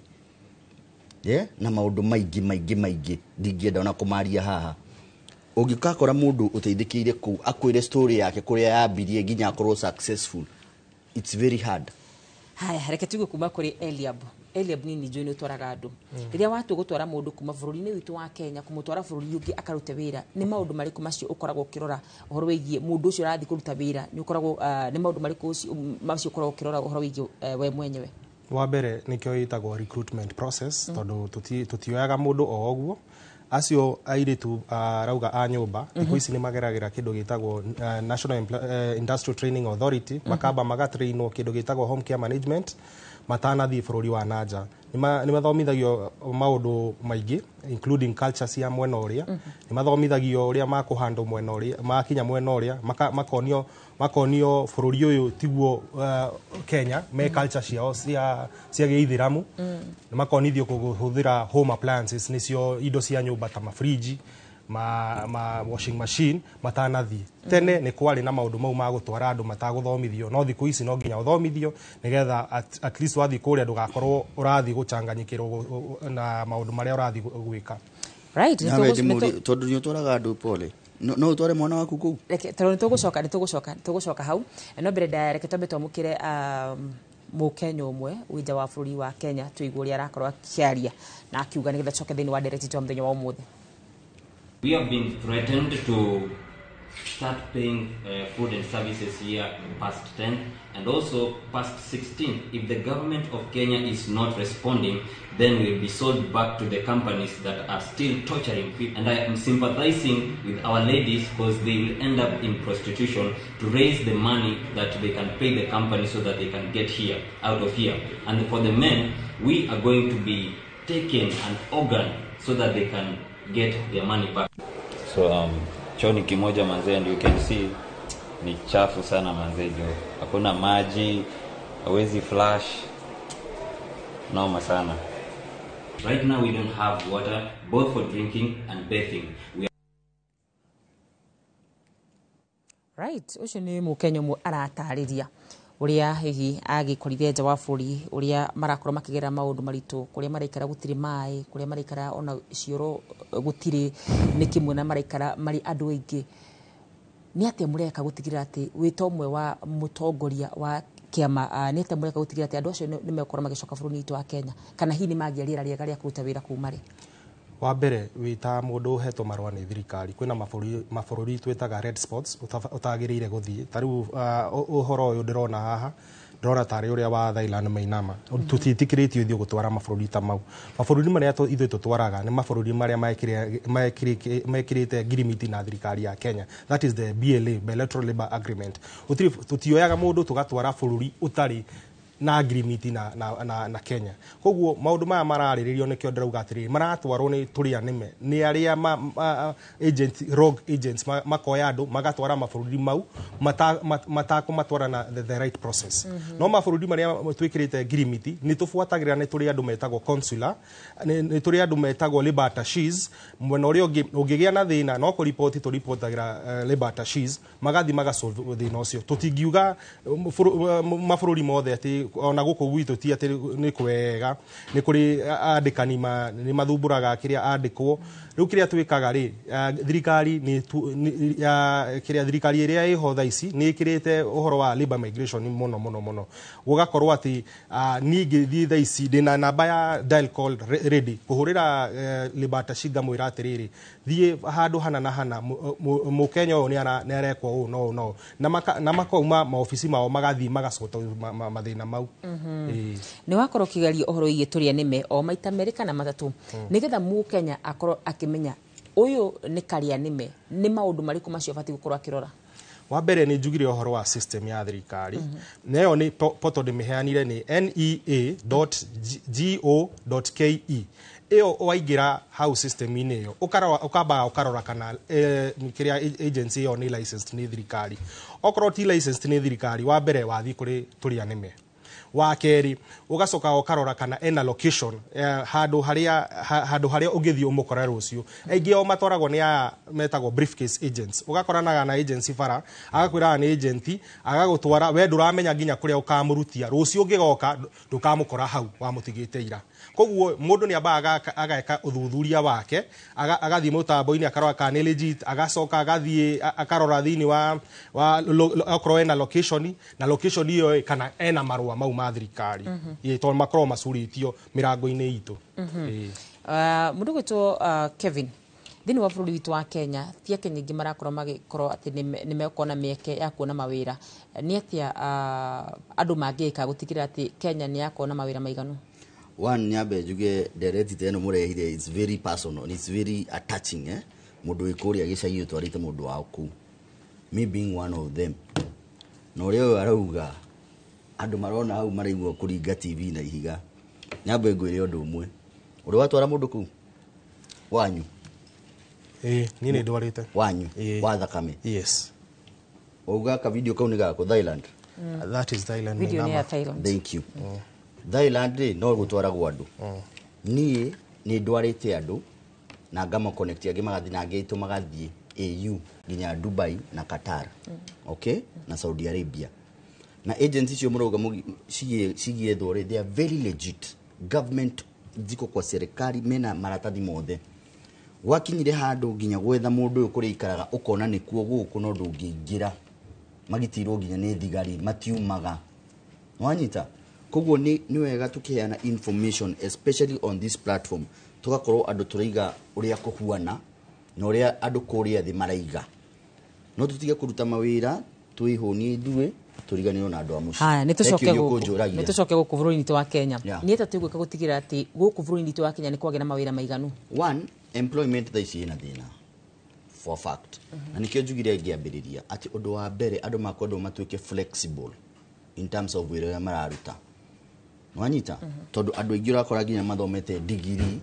Yeah? Na maũndũ maingĩ maingĩ maingĩ ndingĩenda ona kũmaria haha. Ũngĩkakora mũndũ ũteithĩkĩire kũu akwĩre story yake kũrĩa yambirie nginya akorwo successful, it's very hard. Haya, reke tuigue kuma kũrĩ Eliab. Eliab, nini njũĩ nĩ ũtwaraga andũ. Rĩrĩa watua gũtwara mũndũ kuma bũrũri-inĩ witũ wa Kenya kũmũtwara bũrũri ũngĩ akarute wĩra, nĩ maũndũ marĩkũ macio ũkoragwo ũkĩrora ũhoro wĩgiĩ mũndũ ũcio ũrathiĩ kũruta wĩra? Nĩ ũkoragwo nĩ maũndũ marĩkũ macio ũkoragwo ũkĩrora ũhoro wĩgiĩ we mwenyewe? Wa mbere nĩkĩo ĩtagwo recruitment process, tondũ tũtioyaga mũndũ o ũguo. Acio airĩtu arauga a nyũmba thikũ ici nĩ mageragĩra kĩndũ gĩtagwo National Industrial Training Authority, makamba magatrainwo kĩndũ gĩtagwo home care management matanathiĩ bũrũri wa nanja. Nĩ mathomithagio maũndũ maingĩ including culture cia mwena ũrĩa, nĩ mathomithagio ũrĩa makũhandwo mwena ũrĩa, makinya mwena ũrĩa makonio bũrũri ũyũ tiguo Kenya, me culture ciao cia gĩithĩramu. Nĩ makonithio kũhũthĩra home appliances, nĩcio indo cia nyũmba ta mafriji, ma washing machine matanathiĩ. Tene nĩ kwarĩ na maũndũ mau ma gũtwara andũ matagũthomithio, no thikũ ici no nginya ũthomithio nĩgetha at least wathiĩ kũrĩa ndũgakorwo ũrathiĩ gũchanganyikĩrwo na maũndũ marĩa ũrathiĩ gwĩka. Right, tondũ nĩ ũtwaraga andũ pole. No ũtware mwana waku kũu? Reke tondũ nĩ tũgũcoka hau. No mbere ndaya, reke twambe twamũkĩre Mũkenya ũmwe wĩ nja wa bũrũri wa Kenya, tũigue ũrĩa arakorwo akĩaria na akiuga nĩgetha tũcoke thĩinĩ wa ndereti itũ ya mũthenya wa ũmũthĩ. We have been threatened to start paying food and services here past 10 and also past 16. If the government of Kenya is not responding, then we'll be sold back to the companies that are still torturing people. And I am sympathizing with our ladies because they will end up in prostitution to raise the money that they can pay the company so that they can get here, out of here. And for the men, we are going to be taken an organ so that they can get their money back. So choo ni kimoja manzee, and you can see ni chafu sana manzee jo. Hakuna maji, hawezi flush. Noma sana. Right now we don't have water both for drinking and bathing. We Right, ũcio nĩ Mũkenya ũmwe aratarĩria ũrĩa hihi agĩkorire nja wa bũrũri, ũrĩa marakorwo makĩgerera maũndũ maritũ, kũrĩa maraikara gũtirĩ maĩ, kũrĩa maraikara ona cioro gũtirĩ, nĩ kĩmwe na maraikara marĩ andũ aingĩ. Nĩ atĩa mũreka gũtigĩrĩra atĩ wĩta ũmwe wa mũtongoria wa kĩama, nĩ atĩa mũreka gũtigĩrĩra atĩ andũ acio nĩ megũkorwo magĩcoka bũrũri witũ wa Kenya, kana hihi nĩ magĩa rĩera rĩega rĩa kũruta wĩra kũu marĩ? Wa mbere wĩ ta mũndũ ũhetwo marũa nĩ thirikari, kwĩna mabũrũri twĩtaga red spots ũtagĩrĩire gũthiĩ. Ta rĩu ũhoro ũyũ ndĩrona haha, ndĩrona tarĩ ũrĩa wa Thailand mainama. Tũtiĩtĩkĩrĩtio ithuĩ gũtwara mabũrũri ta mau. Mabũrũri marĩa ithuĩ tũtwaraga nĩ mabũrũri marĩa mekĩrĩte ngirimiti na thirikari ya Kenya, that is the BLA, Bilateral Labour Agreement. Tũtioyaga mũndũ tũgatwara bũrũri ũtarĩ na ngirimiti na Kenya. Koguo maundu maya mararĩrĩrio nĩkĩo ndĩrauga atĩrĩrĩ, maratwarwo nĩ tũrĩa nĩme nĩ arĩa agent, rogue agents, makoya andũ magatwara mabũrũri mau matakũmatwara na the right process. No mabũrũri marĩa twĩkĩrĩte ngirimiti nĩ tũbuatagĩrĩra, nĩ tũrĩ andũ metagwo consular, nĩ tũrĩ andũ metagwo labour attaches. Mwena ũrĩa ũngĩ ũngĩgĩa na thĩna no kũripoti, tũripotagĩra labour attaches, magathiĩ magasolve thĩna ũcio. Tũtingiuga mabũrũri mothe atĩ ona gũkũ gwitũ ti atĩ nĩ kwega, nĩ kũrĩ andĩkani nĩ mathumbũraga kĩrĩa andĩkwo. Rĩu kĩrĩa twĩkaga rĩ, thirikari nĩ kĩrĩa thirikari ĩrĩa ĩho thaa ici nĩ ĩkĩrĩte ũhoro wa labour migration mũno mũno mũno, gũgakorwo atĩ niĩ ngĩthiĩ thaa ici ndĩna namba ya dial call ready kũhũrĩra labour attaché, ngamwĩra atĩrĩrĩ, thiĩ handũ hana na hana, mũkenya ũyũ nĩ arekwo ũũ no ũũ no na makauma maobici mao magathiĩ magacota mathĩna mau. Nĩ wakorwo ũkĩgeria ũhoro wĩgiĩ tũrĩa nĩme o maita merĩ kana matatũ, nĩgetha mũkenya akorwo akĩmenya ũyũ nĩ karĩa nĩme, nĩ maũndũ marĩkũ macio abatiĩ gũkorwo akĩrora? Wa mbere nĩ njugire ũhoro wa system ya thirikari, na ĩyo nĩ portal ndĩmĩheanire, nĩ nea.go.ke. Ĩyo waingĩra hau system-inĩ ĩyo, ũkarora, ũkambaga ũkarora kana kĩrĩa agency ĩyo nĩ licensed nĩ thirikari. Okorwo ti licensed nĩ thirikari, wa mbere wathiĩ kũrĩ tũrĩa nĩme. Wa kerĩ, ũgacoka ũkarora kana ena location, handũ harĩa ũngĩthiĩ ũmũkore rũciũ. Aingĩ ao matwaragwo nĩ aya metagwo briefcase agents. Ũgakoranaga na agency bara, agakwĩraga nĩ agent, agagũtwara, we ndũramenya nginya kũrĩa ũkamũrutia rũciũ, ũngĩgoka ndũkamũkora hau wamũtigĩte ira. Koguo mũndũ nĩ ambaga ageka ũthuthuria wake, agathiĩ mũtambo-inĩ akarora kana nĩ legit, agacoka agathiĩ akarora thĩinĩ wa okorwo ena location, na location ĩyo kana ena marũa mau ma thirikari. Ĩĩ, tondũ makoragwo macurĩtio mĩrango-inĩ itũ. Ĩĩ. Mũndũ gwĩtwo Kevin, thĩinĩ wa bũrũri witũ wa Kenya ti akenya aingĩ marakorwo magĩkorwo atĩ nĩ mekuona mĩeke ya kuona mawĩra. Nĩ atĩa andũ mangĩka gũtigĩrĩra atĩ Kenya nĩ yakuona mawĩra maiganu? One, nyambe njuge ndereti ta ĩno mũrehire, it's very personal, it's very attaching, eh? Mũndũ wĩ kũrĩa gĩcagi ũtwarĩte mũndũ wao kũu, me being one of them, na ũrĩa ũyũ arauga andũ marona hau maraigua kũringa TV na ihiga. Nyambe ngwĩre ũndũ ũmwe, ũrĩ watwara mũndũ kũu wanyu? Ĩĩ, niĩ nĩ ndwarĩte. Wanyu wa thakame? Yes. Wauga ka video kau nĩ gakũ Thailand? That is Thailand. Video nĩ ya Thailand. Thank you. Thailand rĩ, no gũtwaragwo andũ. Niĩ nĩ ndwarĩte andũ na ngama connect angĩ magathiĩ na angĩ aitũ magathiĩ AU nginya Dubai na Qatar, okay, na Saudi Arabia. Na agency icio mũrauga cigiethwo rĩ, they are very legit, government ziko kwa serikali, mena maratathi mothe. Gwakinyire handũ nginya gwetha mũndũ ũyũ kũrĩa ikaraga, ũkona nĩkuo gũkũ no ndũngĩingĩra, magitirwo nginya nĩ thigari, matiumaga, wanyita. Koguo nĩ wega tũkĩheana information, especially on this platform, tũgakorwo andũ tũraiga ũrĩa kũhuana na ũrĩa andũ kũrĩa thĩ maraiga, no tũtige kũruta mawĩra twĩhũnie ithuĩ tũriganĩrwo na andũ a mũciĩ. Haya, nĩ tũcoke Thank you, gũkũ nĩ ũkũnjũragia. Nĩ tũcoke gũkũ bũrũri-inĩ witũ wa Kenya. Nĩ atĩa tũgwĩka gũtigĩrĩra atĩ gũkũ bũrũri-inĩ witũ wa Kenya nĩ kwagĩa na mawĩra maiganu? One, employment thaa ici ĩna thĩna for a fact, na nĩkĩo njugire ngĩambĩrĩria atĩ ũndũ wa mbere andũ makwendwo matuĩke flexible in terms of wĩra ũrĩa mararuta, wanyita, tondũ andũ aingĩ ũrakora nginya mathomete digiri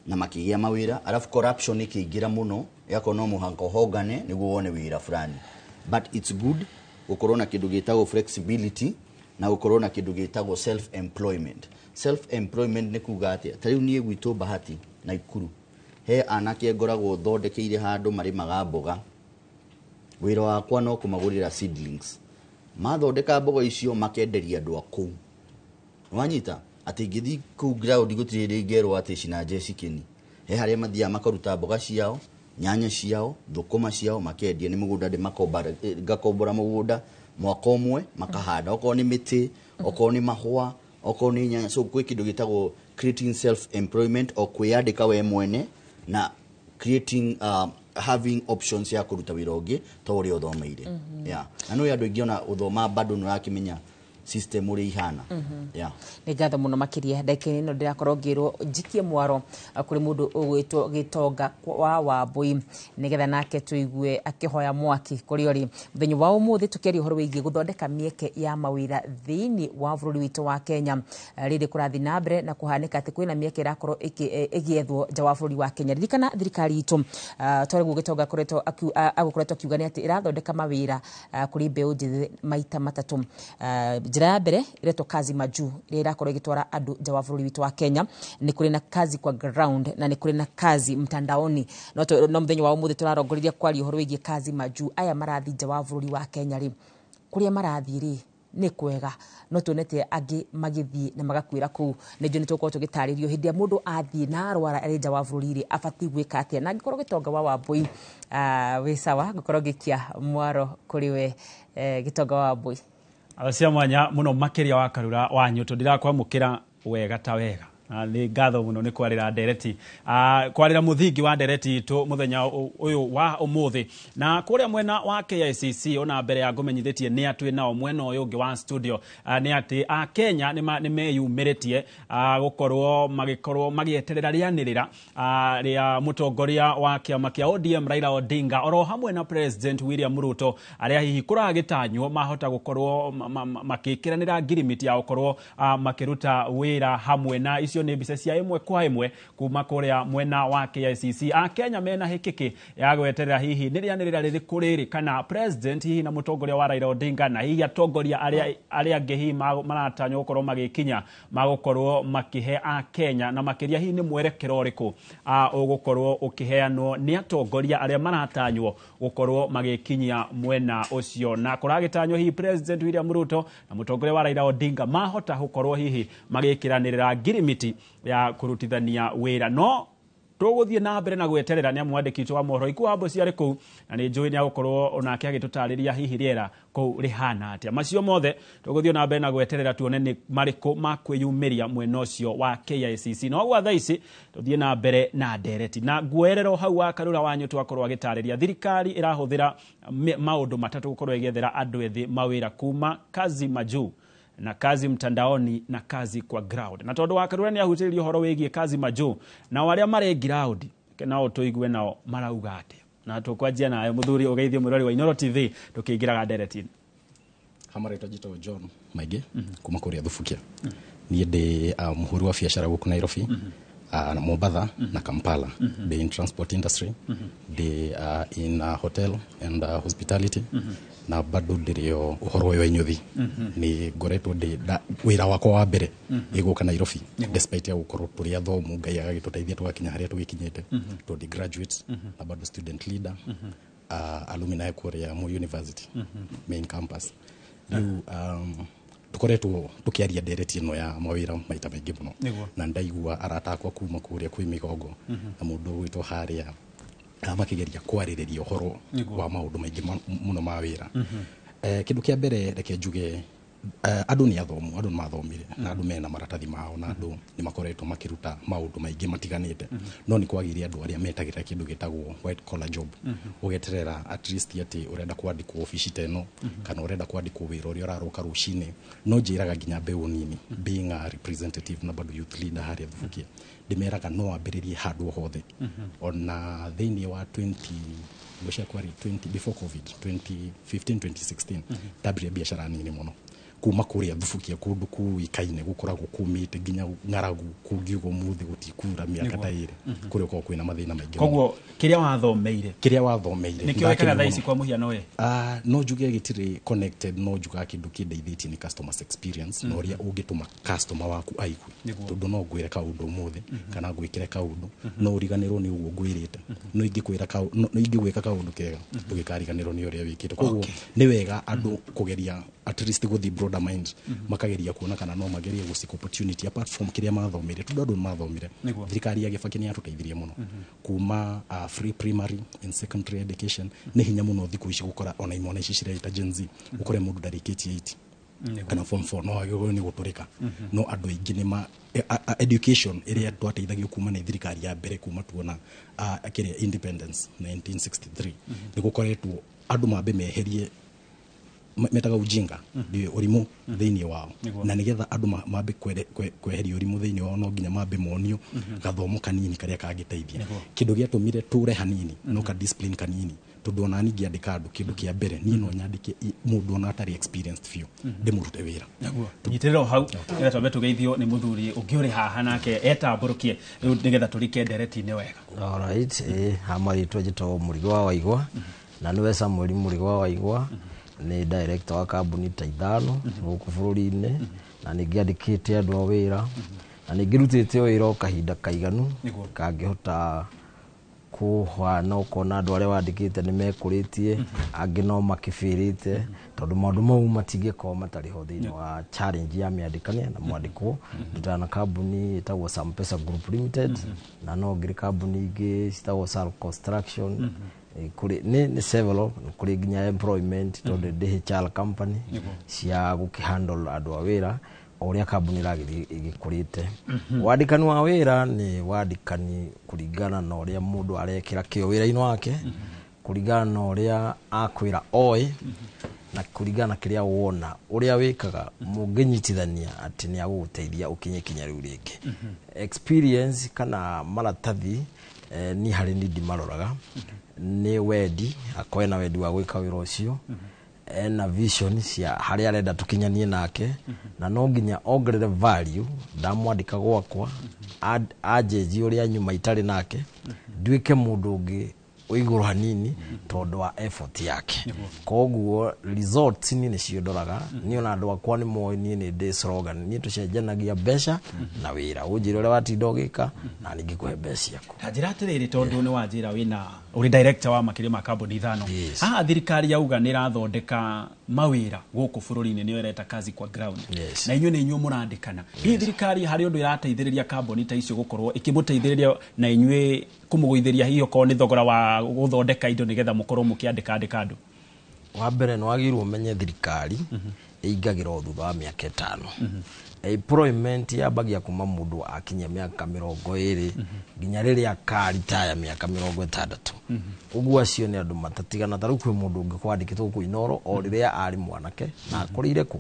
na makĩgĩa mawĩra, arabu corruption ĩkĩingĩra mũno, ĩgakorwo no mũhaka ũhongane nĩguo wone wĩra fulani. But it's good gũkorwo na kĩndũ gĩtagwo flexibility na gũkorwo na kĩndũ gĩtagwo self employment. Self employment nĩ kuga atĩa? Ta rĩu niĩ gwitũ Bahati na Ikuru he anake ngoragwo thondekeire handũ marĩmaga mboga. Wĩra wakwa no kũmagũrĩra seedlings, mathondeka mboga icio makenderia andũ a kũu, wanyita, atĩ ingĩthiĩ kũu ground gũtirĩ hĩndĩ ingerwo atĩ cina Jesse kĩni. He harĩa mathiaga makaruta mboga ciao, nyanya ciao, thũkũma ciao, makendia. Nĩ mũgũnda ndĩmakombora, ngakombora mũgũnda mwaka ũmwe, makahanda okorwo nĩ mĩtĩ, okorwo nĩ mahũa, okorwo nĩ nyanya. So gwĩ kĩndũ gĩtagwo creating self employment o kwĩyandĩka we mwene na creating, having options ya kũruta wĩra ũngĩ to ũrĩa ũthomeire. Yeah. Na nĩ andũ aingĩ ona ũthoma bado nĩ ũrakĩmenya System ũrĩa ihana. Yeah. Nĩ ngatho mũno makĩria. Ndagĩka ĩno ndĩrakorwo ngĩrwo njikie mwaro kũrĩ mũndũ ũgwĩtwo Gĩtonga wa Wambũi, nĩgetha nake tũigue akĩhoya mwaki kũrĩ ũrĩ. Mũthenya wa ũmũthĩ tũkĩaria ũhoro wĩgiĩ gũthondeka mĩeke ya mawĩra thĩinĩ wa bũrũri witũ wa Kenya. Rĩrĩ kũrathiĩ na mbere na kũhanĩka atĩ kwĩna mĩeke ĩrakorwo ĩgĩethwo nja wa bũrũri wa Kenya. Ririkana thirikari itũ, twarĩguo Gĩtonga agũkoretwo akiuga nĩ atĩ ĩrathondeka mawĩra kũrĩ mbeũ njĩthĩ maita matatũ. Njĩra ya mbere ĩretwo Kazi Majuu, ĩrĩa ĩrakorwo ĩgĩtwara andũ nja wa bũrũri witũ wa Kenya. Nĩ kũrĩ na kazi kwa ground na nĩ kũrĩ na kazi mtandaoni. No mũthenya wa ũmũthĩ tũrarongoreria kwaria ũhoro wĩgiĩ Kazi Majuu. Aya marathiĩ nja wa bũrũri wa Kenya rĩ, kũrĩa marathiĩ rĩ nĩ kwega? No tuonete angĩ magĩthiĩ na magakuĩra kũu. Nĩ njũĩ nĩ tũgũkorwo tũgĩtarĩrio hĩndĩ ĩrĩa mũndũ athiĩ na arwara arĩ nja wa bũrũri rĩ, abatiĩ gwĩka atĩa. Na angĩkorwo Gĩtonga wa Wambũi wĩ sawa, ngũkorwo ngĩikia mwaro kũrĩ we, Gĩtonga wa Wambũi. Cia mwanya mũno makĩria wa Karura wa Nyũtũ, ndirakwamũkĩra wega ta wega, na nĩ ngatho mũno nĩ kwarĩra ndereti, kwarĩra mũthingi wa ndereti itũ mũthenya ũyũ wa ũmũthĩ. Na kũrĩa mwena wa KICC, ona mbere ya ngũmenyithĩtie nĩ atwĩ nao mwena ũyũ ũngĩ wa studio, nĩ atĩ a Kenya nĩ meyumĩrĩtie gũkorwo magĩkorwo magĩeterera rĩanĩrĩra rĩa mũtongoria wa kĩama kĩa ODM Raila Odinga oro hamwe na President William Ruto, arĩa hihi kũragĩtanywo mahota gũkorwo makĩkĩranĩra ngirimiti ya gũkorwo makĩruta wĩra hamwe. Na icio nĩ mbica cia ĩmwe kwa ĩmwe kuma kũrĩa mwena wa KICC. A Kenya mena hĩkĩkĩ ya gweterera hihi nĩ rĩanĩrĩra rĩrĩkũ rĩrĩ, kana president hihi na mũtongoria wa Raila Odinga na hihi atongoria arĩa angĩ hihi maratanywo gũkorwo magĩkinya magũkorwo makĩhe a Kenya, na makĩria hihi nĩ mwerekero ũrĩkũ ũgũkorwo ũkĩheanwo nĩ atongoria arĩa maratanywo gũkorwo magĩkinyia mwena ũcio. Na kũragĩtanywo hihi President William Ruto na mũtongoria wa Raila Odinga mahota gũkorwo hihi magĩkĩranĩrĩra ngirimiti ya kũrutithania wĩra. No tũgũthiĩ na mbere na gweterera nĩ mwandĩki witũ wa mohoro Ikuambo ciarĩ kũu, na nĩ njũĩ nĩ agũkorwo onake agĩtũtarĩria hihi rĩera kũu rĩhana atĩa. Macio mothe tũgũthiĩ na mbere na gweterera tuone nĩ marĩkũ makwĩyumĩria mwena ũcio wa KICC. No gwa thaa ici tũthiĩ na mbere na ndereti na nguoerero hau wa Karura wa Nyũtũ akorwo agĩtarĩria thirikari ĩrahũthĩra maũndũ matatũ gũkorwo ĩgĩethera andũ ethĩ mawĩra, kuma Kazi Majuu na kazi mtandaoni na kazi kwa ground. Na tondũ wa Karura nĩ ahutĩrĩria ũhoro wĩgiĩ Kazi Majuu, nao arĩa marĩ ground nao tũigue nao marauga atĩa. Na tũkwanjia nayo mũthuri ũgeithio mwĩrori wa Inooro TV tũkĩingĩraga ndereti-inĩ. Hamarĩtwa njĩtagwo John Maingĩ kuma kũrĩa Thubukia. Niĩ ndĩ mũhũri wa biacara gũkũ Nairobi, na Mombatha na Kampala. Ndĩ in transport industry, ndĩ in hotel and hospitality, na bado ndĩrĩ o ũhoro ũyũ wa inyuthi. Nĩ ngoretwo ndĩ wĩra wakwa wa mbere ĩgũka Nairobi, despite ya gũkorwo tũrĩ athomu, Ngai agagĩtũteithia tũgakinya harĩa tũgĩkinyĩte, tondũ ndĩ graduate na bado student leader, alumni kũrĩa Moi University main campus. Rĩu tukoretwo tukiaria ndereti ĩno ya mawĩra maita maingĩ mũno, na ndaigua arata akwa kuma kũrĩa kwĩ Mĩgongo na mũndũ ũgwĩtwo harĩa makĩgeria kwarĩrĩria ũhoro wa maũndũ maingĩ mũno ma wĩra. Kĩndũ kĩa mbere reke njuge, andũ nĩ athomu, andũ nĩ mathomire na andũ mena maratathi mao, na andũ nĩ makoretwo makĩruta maũndũ maingĩ matiganĩte, no nĩ kwagĩire andũ arĩa metagĩrĩra kĩndũ gĩtagwo white collar job, ũgeterera at least atĩ ũrenda kwandĩkwo obici ta ĩno, kana ũrenda kwandĩkwo wĩra ũrĩa ũraroka rũcinĩ. No njĩraga nginya mbeũ nini, being a representative na bado youth leader harĩa Thubukia, ndĩmeraga no wambĩrĩrie handũ o hothe. Ona thĩinĩ wa 20 ngwĩciria kwarĩ 20 before COVID, 2015, 2016, ndambirie biacara nini mũno kuma kũrĩa Thubukia, kũndũ kũĩkaine gũkoragwo kũmĩte nginya ng'aragu, kũngiuga ũmũthĩ gũtikura mĩaka ta 2, kũrĩa gũkoragwo kwĩna mathĩna maingĩ mũno. Koguo kĩrĩa wathomeire, kĩrĩa wathomeire nĩkĩo wĩkaga ndakena thaa ici mũno. kwa mũhiano we? No njuge gĩtirĩ connected, no njugaga kĩndũ kĩndeithĩtie nĩ customer experience na ũrĩa ũngĩtũma customer waku aigue, tondũ no ngwĩre kaũndũ ũmũthĩ kana ngwĩkĩre kaũndũ, no ũriganĩrwo nĩ ũguo ngwĩrĩte, no ingĩkwĩra no ingĩgwĩka kaũndũ kega ndũgĩkariganĩrwo nĩ ũrĩa wĩkĩte. Koguo nĩ wega andũ kũgeria at least gũthiĩ broader mind, makageria kuona kana no magerie gũ seek opportunity apart from kĩrĩa mathomire, tondũ andũ nĩ mathomire. Thirikari ya Gĩbakĩ nĩ yatũteithirie mũno kuma free primary and secondary education. Nĩ hinya mũno thikũ ici gũkora ona imwana ici cireita Gen Z, ũkore mũndũ ndarĩkĩtie 8 kana form 4, no agĩrĩirwo nĩ gũtũrĩka. No andũ aingĩ nĩ ma education ĩrĩa twateithagio kuma nĩ thirikari ya mbere kuma tuona kĩrĩa independence 1963, nĩ gũkoretwo andũ mambe meherie metaga ujinga ũrimũ thĩinĩ wao, na nĩgetha andũ mambe kweheria ũrimũ thĩinĩ wao no nginya mambe monio gathomo kanini karĩa kangĩteithia. Kĩndũ gĩatũmire tũre hanini no ka discipline kanini, tondũ ona niĩ ngĩandĩka andũ kĩndũ kĩa mbere niĩ no nyandĩke mũndũ ona atarĩ experienced biũ ndĩmũrute wĩra. Nyitĩrĩra o hau nĩgetha twambe tũgeithio nĩ mũthuri ũngĩ ũrĩ haha nake etambũrũkie rĩu nĩgetha tũrike ndereti-inĩ wega. Alright, ha marĩtwa njĩtagwo Mũrigo wa Waigwa, na nĩwe Samuel Mũrigo wa Waigwa, nĩ director wa kambuni ta 5 gũkũ bũrũri-inĩ, na nĩ ngĩandĩkĩte andũ a wĩra, na nĩ ngĩrutĩte wĩra o kahinda kaiganu kangĩhota kũhana ũkona andũ arĩa wandĩkĩte nĩ mekũrĩtie, angĩ no makĩbĩrĩte, tondũ maũndũ mau matingĩkorwo matarĩ ho thĩinĩ wa challenge ya mĩandĩkania na mwandĩkwo. Ndutaga na kambuni ĩtagwo Sampesa Group Limited, na no ngĩrĩ kambuni ingĩ citagwo Sal Construction, kũrĩ nĩ several, kũrĩ nginya employment tondũ ndĩ HR company cia gũkĩhandle andũ a wĩra o ũrĩa kambuni ĩragĩthiĩ ĩgĩkũrĩte. Wandĩkani wa wĩra nĩ wandĩkani kũringana na ũrĩa mũndũ arekĩra kĩo wĩra-inĩ wake, kũringana na ũrĩa akwĩra oĩ, na kũringana na kĩrĩa wona ũrĩa wĩkaga mũngĩnyitithania atĩ nĩ agũgũteithia ũkinye kinya rĩu rĩngĩ. Experience kana maratathi niĩ harĩ niĩ ndimaroraga, nĩ wendi, akorwo ena wendi wa gwĩka wĩra ũcio, ena vision cia harĩa arenda tũkinyanie nake, na no nginya ongerere value. Ndamwandĩka gwakwa anjĩnjie ũrĩa nyuma itarĩ nake, nduĩke mũndũ ũngĩ wĩ igũrũ hanini tondũ wa effort yake. Koguo results niĩ nĩcio ndoraga. Niĩ ona andũ akwa nĩ moĩ niĩ nĩ ndĩ slogan, niĩ tũcenjanagia mbeca na wĩra, ũnjĩre ũrĩa watinda ũgĩka na niĩ ngĩkũhe mbeca ciaku. Ta njĩra atĩrĩrĩ, tondũ nĩ wanjĩra wĩna ũrĩ director wa makĩria ma kambuni 5, haha thirikari yauga nĩ ĩrathondeka mawĩra gũkũ bũrũri-inĩ, nĩyo ĩreta kazi kwa ground, na inyuĩ nĩ inyuĩ mũrandĩkana. Hihi thirikari harĩ ũndũ ĩrateithĩrĩria kambuni ta icio gũkorwo ĩkĩmũteithĩrĩria na inyuĩ kũmũgũithĩria hihi okorwo nĩ thogora wa gũthondeka indo nĩgetha mũkorwo mũkĩandĩka andĩka andũ? Wa mbere nĩ wagĩrĩirwo ũmenye thirikari ĩingagĩra o thutha wa mĩaka 5. Employment yambagia kuma mũndũ akinyia mĩaka 20 nginya rĩrĩa akaritaya mĩaka 60. Ũguo acio nĩ andũ matatigana. Ta rĩu kwĩ mũndũ ũngĩ kwandĩkĩtwo kũ Inooro o rĩrĩa arĩ mwanake na akũrĩire kũ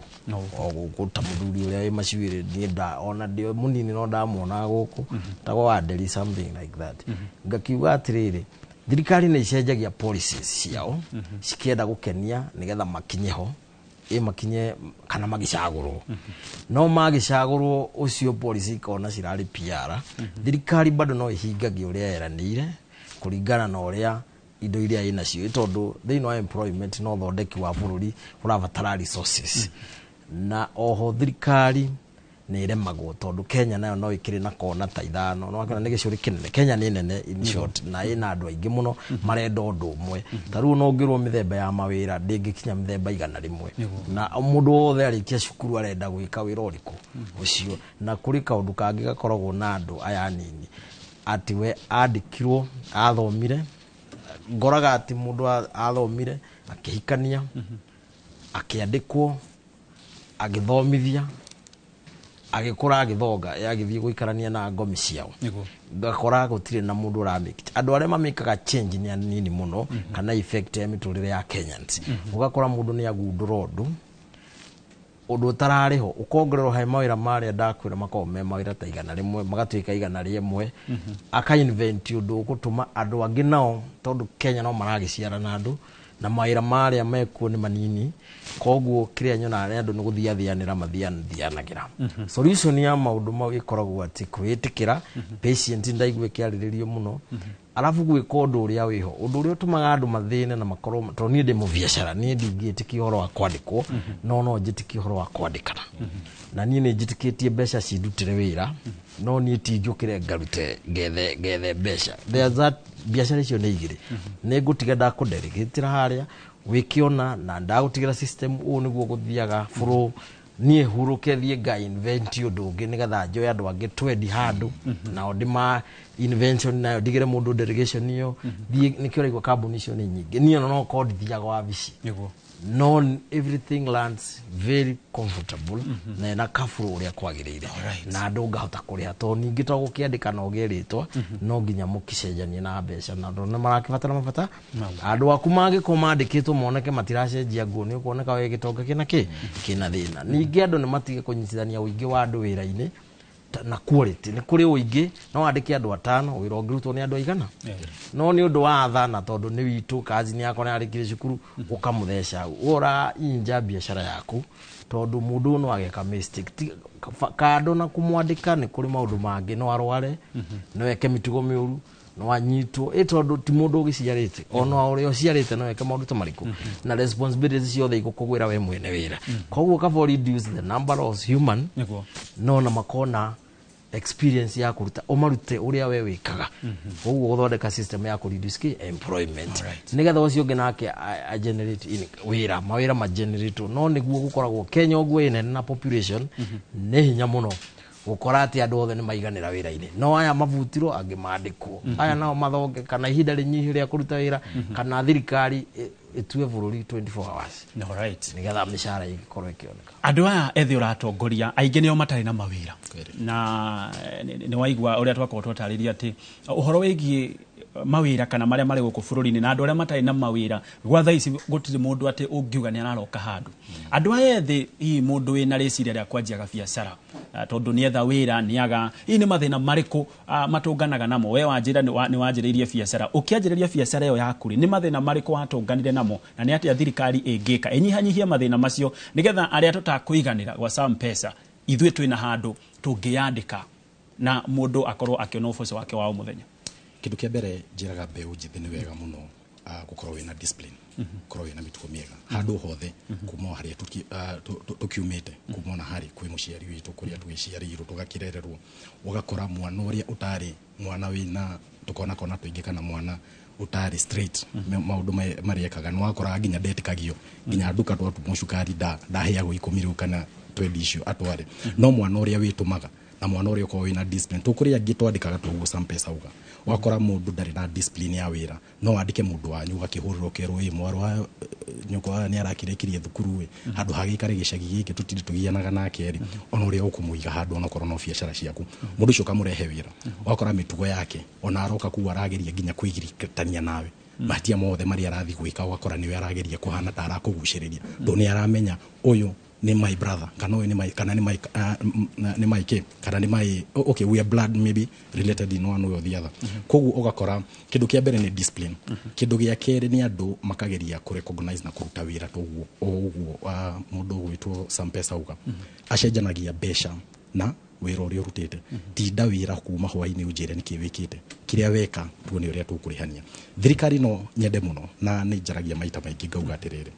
o gũkũ, ta mũthuri ũrĩa wĩ macuĩrĩ, niĩ ona ndĩ mũnini no ndamuonaga gũkũ, tagwo Wanderi something like that. Ngakiuga atĩrĩrĩ, thirikari nĩ icenjagia policies ciao cikĩenda gũkenia nĩgetha makinye ho, makinye kana magĩcagũrwo. No magĩcagũrwo ũcio policy ikona cirarĩ PR, thirikari bado no ĩhingagia ũrĩa yeranĩire kũringana na ũrĩa indo iria ĩnacio, tondũ thĩinĩ wa employment no ũthondeki wa bũrũri ũrabatara resources. Na oho thirikari nĩ ĩremagwo tondũ Kenya nayo no ĩkĩrĩ na kona ta 5, no wakĩona nĩ gĩcũrĩ kĩnene. Kenya nĩ nene in short, na ĩna andũ aingĩ mũno marenda ũndũ ũmwe. Ta rĩu no ũngĩrwo mĩthemba ya mawĩra ndĩngĩkinya mĩthemba 100, na mũndũ wothe arĩkia cukuru arenda gwĩka wĩra ũrĩkũ ũcio. Na kũrĩ kaũndũ kangĩ gakoragwo na andũ aya anini, atĩ we andĩkirwo athomire, ngoraga atĩ mũndũ athomire akĩhikania, akĩandĩkwo, agĩthomithia, agĩkũra, agĩthonga, agĩthiĩ gũikarania na ngomi ciao, ngakora gũtirĩ na mũndũ ũramake. Andũ arĩa mamĩkaga change nĩ anini mũno, kana effect ya mĩtũrĩre ya Kenyans. Ũgakora mũndũ nĩ agundũra ũndũ ũtararĩ ho, ũkongererwo he mawĩra marĩa ndakwĩra makoragwo me mawĩra ta 100, magatuĩka 101, aka invent ũndũ ũgũtũma andũ angĩ nao, tondũ Kenya no maragĩciarana andũ na mawĩra marĩa mekuo nĩ manini, koguo kĩrĩa nyonaga nĩ andũ nĩ gũthiathianĩra mathiathianagĩra. Solution ya maũndũ mau ĩkoragwo atĩ kwĩĩtĩkĩra, patient ndaigua ĩkĩarĩrĩrio mũno, arabu gwĩka ũndũ ũrĩa wĩho, ũndũ ũrĩa ũtũmaga andũ mathĩne na makorwo, tondũ niĩ ndĩ mũbiacara, niĩ ndingĩtĩkia ũhoro wa kwandĩkwo, no njĩtĩkie ũhoro wa kwandĩkana. Na niĩ nĩ njĩtĩkĩtie mbeca cindutĩre wĩra, no niĩ ti njũkĩre ngarute ngethe mbeca. There's that biacara icio nĩ igĩrĩ, nĩ ngũtiga ndakũdelegĩtĩra harĩa wĩkĩona, na ndagũtigĩra system ũũ nĩguo gũthiaga flow, niĩ hurũke thiĩ nga invent ũndũ ũngĩ nĩgetha njoe andũ angĩ twendi handũ, nao ndĩma invention nayo ndigĩre mũndũ delegation ĩyo thiĩ. Nĩkĩo ũraigua kambuni icio nĩ nyingĩ. Niĩ ona no korwo ndithiaga wabici, No everything lands very comfortable na ena kaburu ũrĩa kwagĩrĩire na andũ ngahota kũrĩha, tondũ ningĩ to gũkĩandĩka na ũgĩe rĩtwa, no nginya mũkĩcenjanie na mbeca, na andũ nĩ marakĩbatara mabata. Andũ aku mangĩkorwo mandĩkĩtwo moneke matiracenjia nguo, nĩ ũkuoneka wĩ gĩtonga kĩna kĩ kĩna thĩna. Ningĩ andũ nĩ matige kũnyitithania ũingĩ wa andũ wĩra-inĩ na quality. Nĩ kũrĩ ũingĩ, no wandĩke andũ atano, wĩra ũngĩrutwo nĩ andũ aigana, no nĩ ũndũ wa tha na tondũ nĩ witũ kazini yakwa nĩ arĩkirie cukuru, ũkamũtheca ũra inja biacara yaku, tondũ mũndũ ũyũ no ageka mistake. Kando na kũmwandĩka, nĩ kũrĩ maũndũ mangĩ, no arware, no eke mĩtugo mĩũru, no anyitwo ĩ, tondũ ti mũndũ ũgĩciarĩte, ona ũrĩa ũciarĩte no eke maũndũ ta marĩkũ, na responsibilities ciothe igũkũgwĩra we mwene wĩra. Koguo kaba reduce the number of human no na makona experience ya kũruta, ũmarute ũrĩa we wĩkaga. Koguo gũthondeka system ya kũ reduce kĩ employment, nĩgetha ũcio ũngĩ nake a generate wĩra, mawĩra ma generate. No nĩguo gũkoragwo Kenya ũguo ĩ nene na population, nĩ hinya mũno gũkora atĩ andũ othe nĩ maiganĩra wĩra-inĩ. No aya mabutirwo, angĩ mandĩkwo, aya nao mathonge, kana ihinda rĩnyihu rĩa kũruta wĩra, kana thirikari ĩtue bũrũri 24 hours, nĩgetha mĩcara ĩgĩkorwo ĩkĩoneka. Andũ aya ethĩ ũratongoria aingĩ nĩo matarĩ na mawĩra, na nĩ waigua ũrĩa twakorwo twatarĩria atĩ ũhoro wĩgiĩ mawĩra kana marĩa marĩ gũkũ bũrũri-inĩ na andũ arĩa matarĩ na mawĩra gwa thaa ici, gũtirĩ mũndũ atĩ ũngiuga nĩ araroka handũ. Andũ aya ethĩ, hihi mũndũ wĩna rĩciria rĩa kwanjia gabiacara, tondũ nĩetha wĩra nĩaga, hihi nĩ mathĩna marĩkũ matũnganaga namo? We wanjĩra nĩ wanjĩrĩirie biacara, ũkĩanjĩrĩria biacara ĩyo yaku rĩ, nĩ mathĩna marĩkũ watũnganire namo, na nĩ atĩa thirikari ĩngĩka ĩnyihanyihie mathĩna macio, nĩgetha arĩa tũtakũiganĩra gwa Sam Pesa ithuĩ twĩna handũ tũngĩyandĩka na mũndũ akorwo akĩona ũboco wake wa o mũthenya? Kĩndũ kĩa mbere njĩraga mbeũ njĩthĩ, nĩ wega mũno gũkorwo wĩna discipline, gũkorwo wĩna mĩtugo mĩega handũ hothe, kuma o harĩa tũkiumĩte, kuma ona harĩ kwĩ mũciari witũ, kũrĩa twĩciarĩirwo tũgakĩrererwo, ũgakora mwana ũrĩa ũtarĩ mwana wĩna tũkona kona tũingĩ, kana mwana ũtarĩ straight maũndũ marĩa ekaga, nĩ wakoraga nginya ndetĩkagio, nginya nduka twatũmwo cukari ndaheagwo 10 rĩu kana 20 icio atware. No mwana ũrĩa wĩtũmaga na mwana ũrĩa ũkoragwo wĩna discipline, tũkũrĩ angĩ twandĩkaga toguo Sam Pesa uga, ũgakora mũndũ ndarĩ na discipline ya wĩra, no wandĩke mũndũ wanyu, ũgakĩhũrĩrwo ũkerwo ĩ mwarũ wa nyũkwa nĩ arakĩrĩkirie thukuru ĩ, handũ hagĩikare gĩcagi gĩkĩ tũtinde tũgianaga nake rĩ, ona ũrĩa ũkũmũiga handũ onakorwo no biacara ciaku, mũndũ ũcio ũkamũrehe wĩra, ũgakora mĩtugo yake ona aroka kuu arageria nginya kwĩgiritania nawe, mahĩtia mothe marĩa arathiĩ gwĩka, ũgakora nĩwe arageria kũhana ta arakũgucĩrĩria, tondũ nĩ aramenya ũyũ nĩ my brother, kana ũyũ nĩ my, kana nĩ my, nĩ my kĩ, kana nĩ my, okay, we are blood maybe related in one way or the other. Koguo ũgakora kĩndũ kĩa mbere nĩ discipline. Kĩndũ gĩa kerĩ nĩ andũ makageria kũ recognize na kũruta wĩra toguo o ũguo mũndũ ũgwĩtwo Sam Pesa uga acenjanagia mbeca na wĩra ũrĩa ũrutĩte. Tinda wĩra kuma hwainĩ, ũnjĩre nĩkĩ wĩkĩte, kĩrĩa weka tuone ũrĩa tũkũrĩhania. Thirikari no nyende mũno, na nĩ njaragia maita maingĩ ngauga atĩrĩrĩ,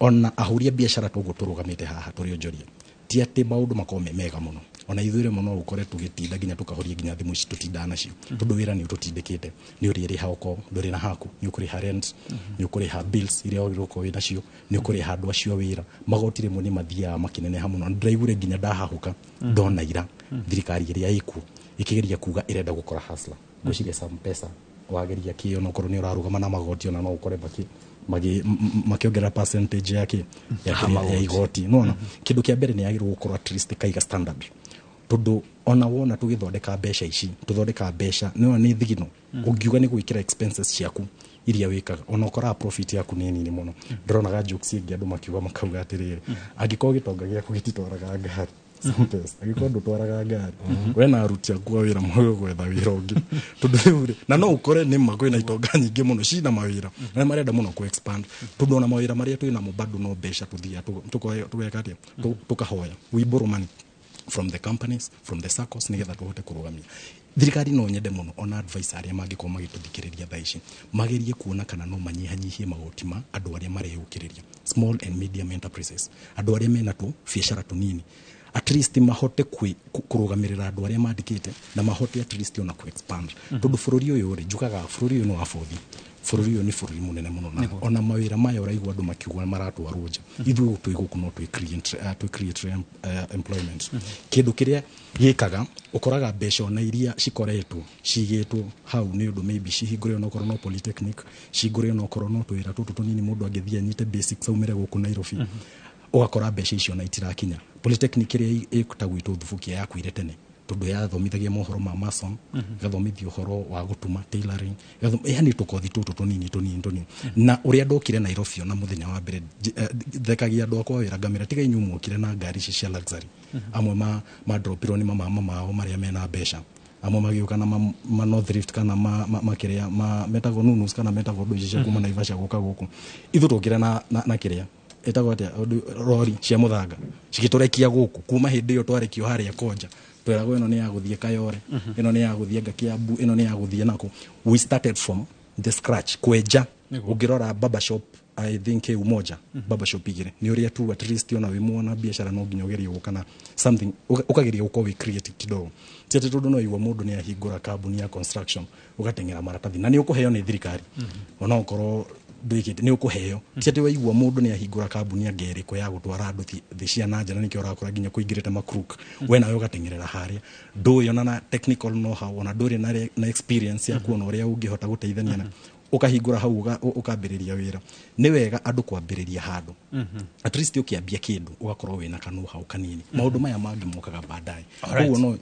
ona ahũri a biacara toguo tũrũgamĩte haha tũrĩ onjoria, ti atĩ maũndũ makorwo me mega mũno, ona ithuĩ rĩmwe no ũkore tũgĩtinda nginya tũkahoria nginya thimũ ici tũtindaga nacio, tondũ wĩra nĩ ũtũtindĩkĩte, nĩ ũrĩrĩha okorwo ndũrĩ na haku, nĩ ũkũrĩha rent, nĩ ũkũrĩha bills iria wagĩrĩirwo gũkorwo wĩ nacio, nĩ ũkũrĩha andũ acio a wĩra, magoti rĩmwe nĩ mathiaga makĩneneha mũno. Ndĩraiguire nginya ndahahũka ndona ira thirikari ĩrĩa ĩkuo ĩkĩgeria kuga ĩrenda gũkora hustler. Ngwĩciria Sam Pesa wageria kĩ, onokorwo nĩ ũrarũgama na magoti, ona no ũkore makĩongerera percentage yake ya kĩrĩa- ya magoti. Igoti nona kĩndũ kĩa mbere nĩ yagĩrĩirwo gũkorwo at least kaiga standard, tondũ ona wona tũgĩthondeka mbeca ici, tũthondeka mbeca nĩwona nĩ thigino, ũngiuga nĩ gwĩkĩra expenses ciaku iria wĩkaga, ona ũkoraga profit yaku nĩ nini mũno. Ndĩronaga jokes ĩngĩ andũ makiuga, makauga atĩrĩrĩ, angĩkorwo gĩtonga gĩaku gĩtitwaraga ngari, Sampes, angĩkorwo ndũtwaraga ngari, we na aruti aku a wĩra mwage gwetha wĩra ũngĩ, tondũ rĩu rĩ, na no ũkore nĩ ma kwĩna itonga nyingĩ mũno cina mawĩra na nĩ marenda mũno kũ expand, tondũ ona mawĩra marĩa twĩ namo bado no mbeca tũthiaga tũgeka atĩa, tũkahoya, we borrow money from the companies, from the SACCOs, nigetha tũhote kũrũgamia thirikari. No nyende mũno ona advice arĩa mangĩkorwo magĩtũthikĩrĩria thaa ici, magerie kuona kana no manyihanyihie magoti ma andũ arĩa mareyũkĩrĩria, small and medium enterprises, andũ arĩa mena tũ biacara tũnini. At least mahote kũrũgamĩrĩra andũ arĩa mandĩkĩte na mahote at least ona ku expand, tondũ bũrũri ũyũ rĩ, njugaga bũrũri ũyũ nĩ wa bũthi, bũrũri ũyũ nĩ bũrũri mũnene mũno, na ona mawĩra maya ũraigua andũ makiuga maratwarwo nja, ithuĩ twĩ gũkũ no twĩ create employment. Kĩndũ kĩrĩa gĩkaga, ũkoraga mbeca ona iria cikoretwo cigĩtwo hau nĩ ũndũ maybe cihingũre onokorwo no polytechnic, cihingũre onokorwo no twĩra tũtũ tũnini, mũndũ angĩthiĩ anyite basics aumĩre gũkũ Nairobi, ũgakora mbeca icio ona itirakinya. Polytechnic ĩrĩa ĩta gwitũ Thubukia yakuire tene, tondũ yathomithagia mohoro ma mason, ĩgathomithia ũhoro wa gũtuma, tailoring, yani tũkothi tũtũ tũnini tũnini tũnini. Na ũrĩa ndokire Nairobi ona mũthenya wa mbere, thekagia andũ akwa wĩra ngamĩra, tiga inyuĩ muokire na ngari ici cia luxury. Amwe ma dropirwo nĩ mamama mao marĩa mena mbeca, amwe magĩũka na ma North Rift kana ma kĩrĩa ma metagwo nunus kana metagwo ndũ ici cia kuma Naivasha gũka gũkũ. Ithuĩ tũkire na kĩrĩa ĩtagwo atĩa, rori cia mũthanga cigĩtũrekia gũkũ. Kuma hĩndĩ ĩyo twarekio harĩa Konja, tweragwo ĩno nĩ ya gũthiĩ Kayore, ĩno nĩ ya gũthiĩ anga Kiambu, ĩno nĩ ya gũthiĩ nakũ. We started from the scratch kwenja. Ũngĩrora barber shop, I think Umoja, barber shop igĩrĩ nĩ ũrĩa tu. At least ona wĩ mwana biacara no nginya ũgerie gũka na something, ũkageria gũkorwo wĩ creative kidogo. Ti atĩ tondũ no igua mũndũ nĩ ahingũra kambuni ya construction ũgateng'era maratathi na nĩ ũkũheo nĩ thirikari, ona okorwo ndwĩkĩte nĩ ũkũheo. Ti atĩ waigua mũndũ nĩ ahingũra kambuni anga ĩrĩkũ ya gũtwara andũ thĩ cia na nja, na nĩkĩo ũrakora nginya kũingĩrĩte macrook, we nawe ũgateng'erera harĩa ndũĩ ona na technical know how, ona ndũrĩ na experience ya kuona ũrĩa ũngĩhota gũteithania na ũkahingũra hau ũkambĩrĩria wĩra. Nĩ wega andũ kwambĩrĩria handũ. At least ũkĩambia kĩndũ ũgakorwo wĩna ka know how kanini, maũndũ maya mangĩ mokaga baadaye. Koguo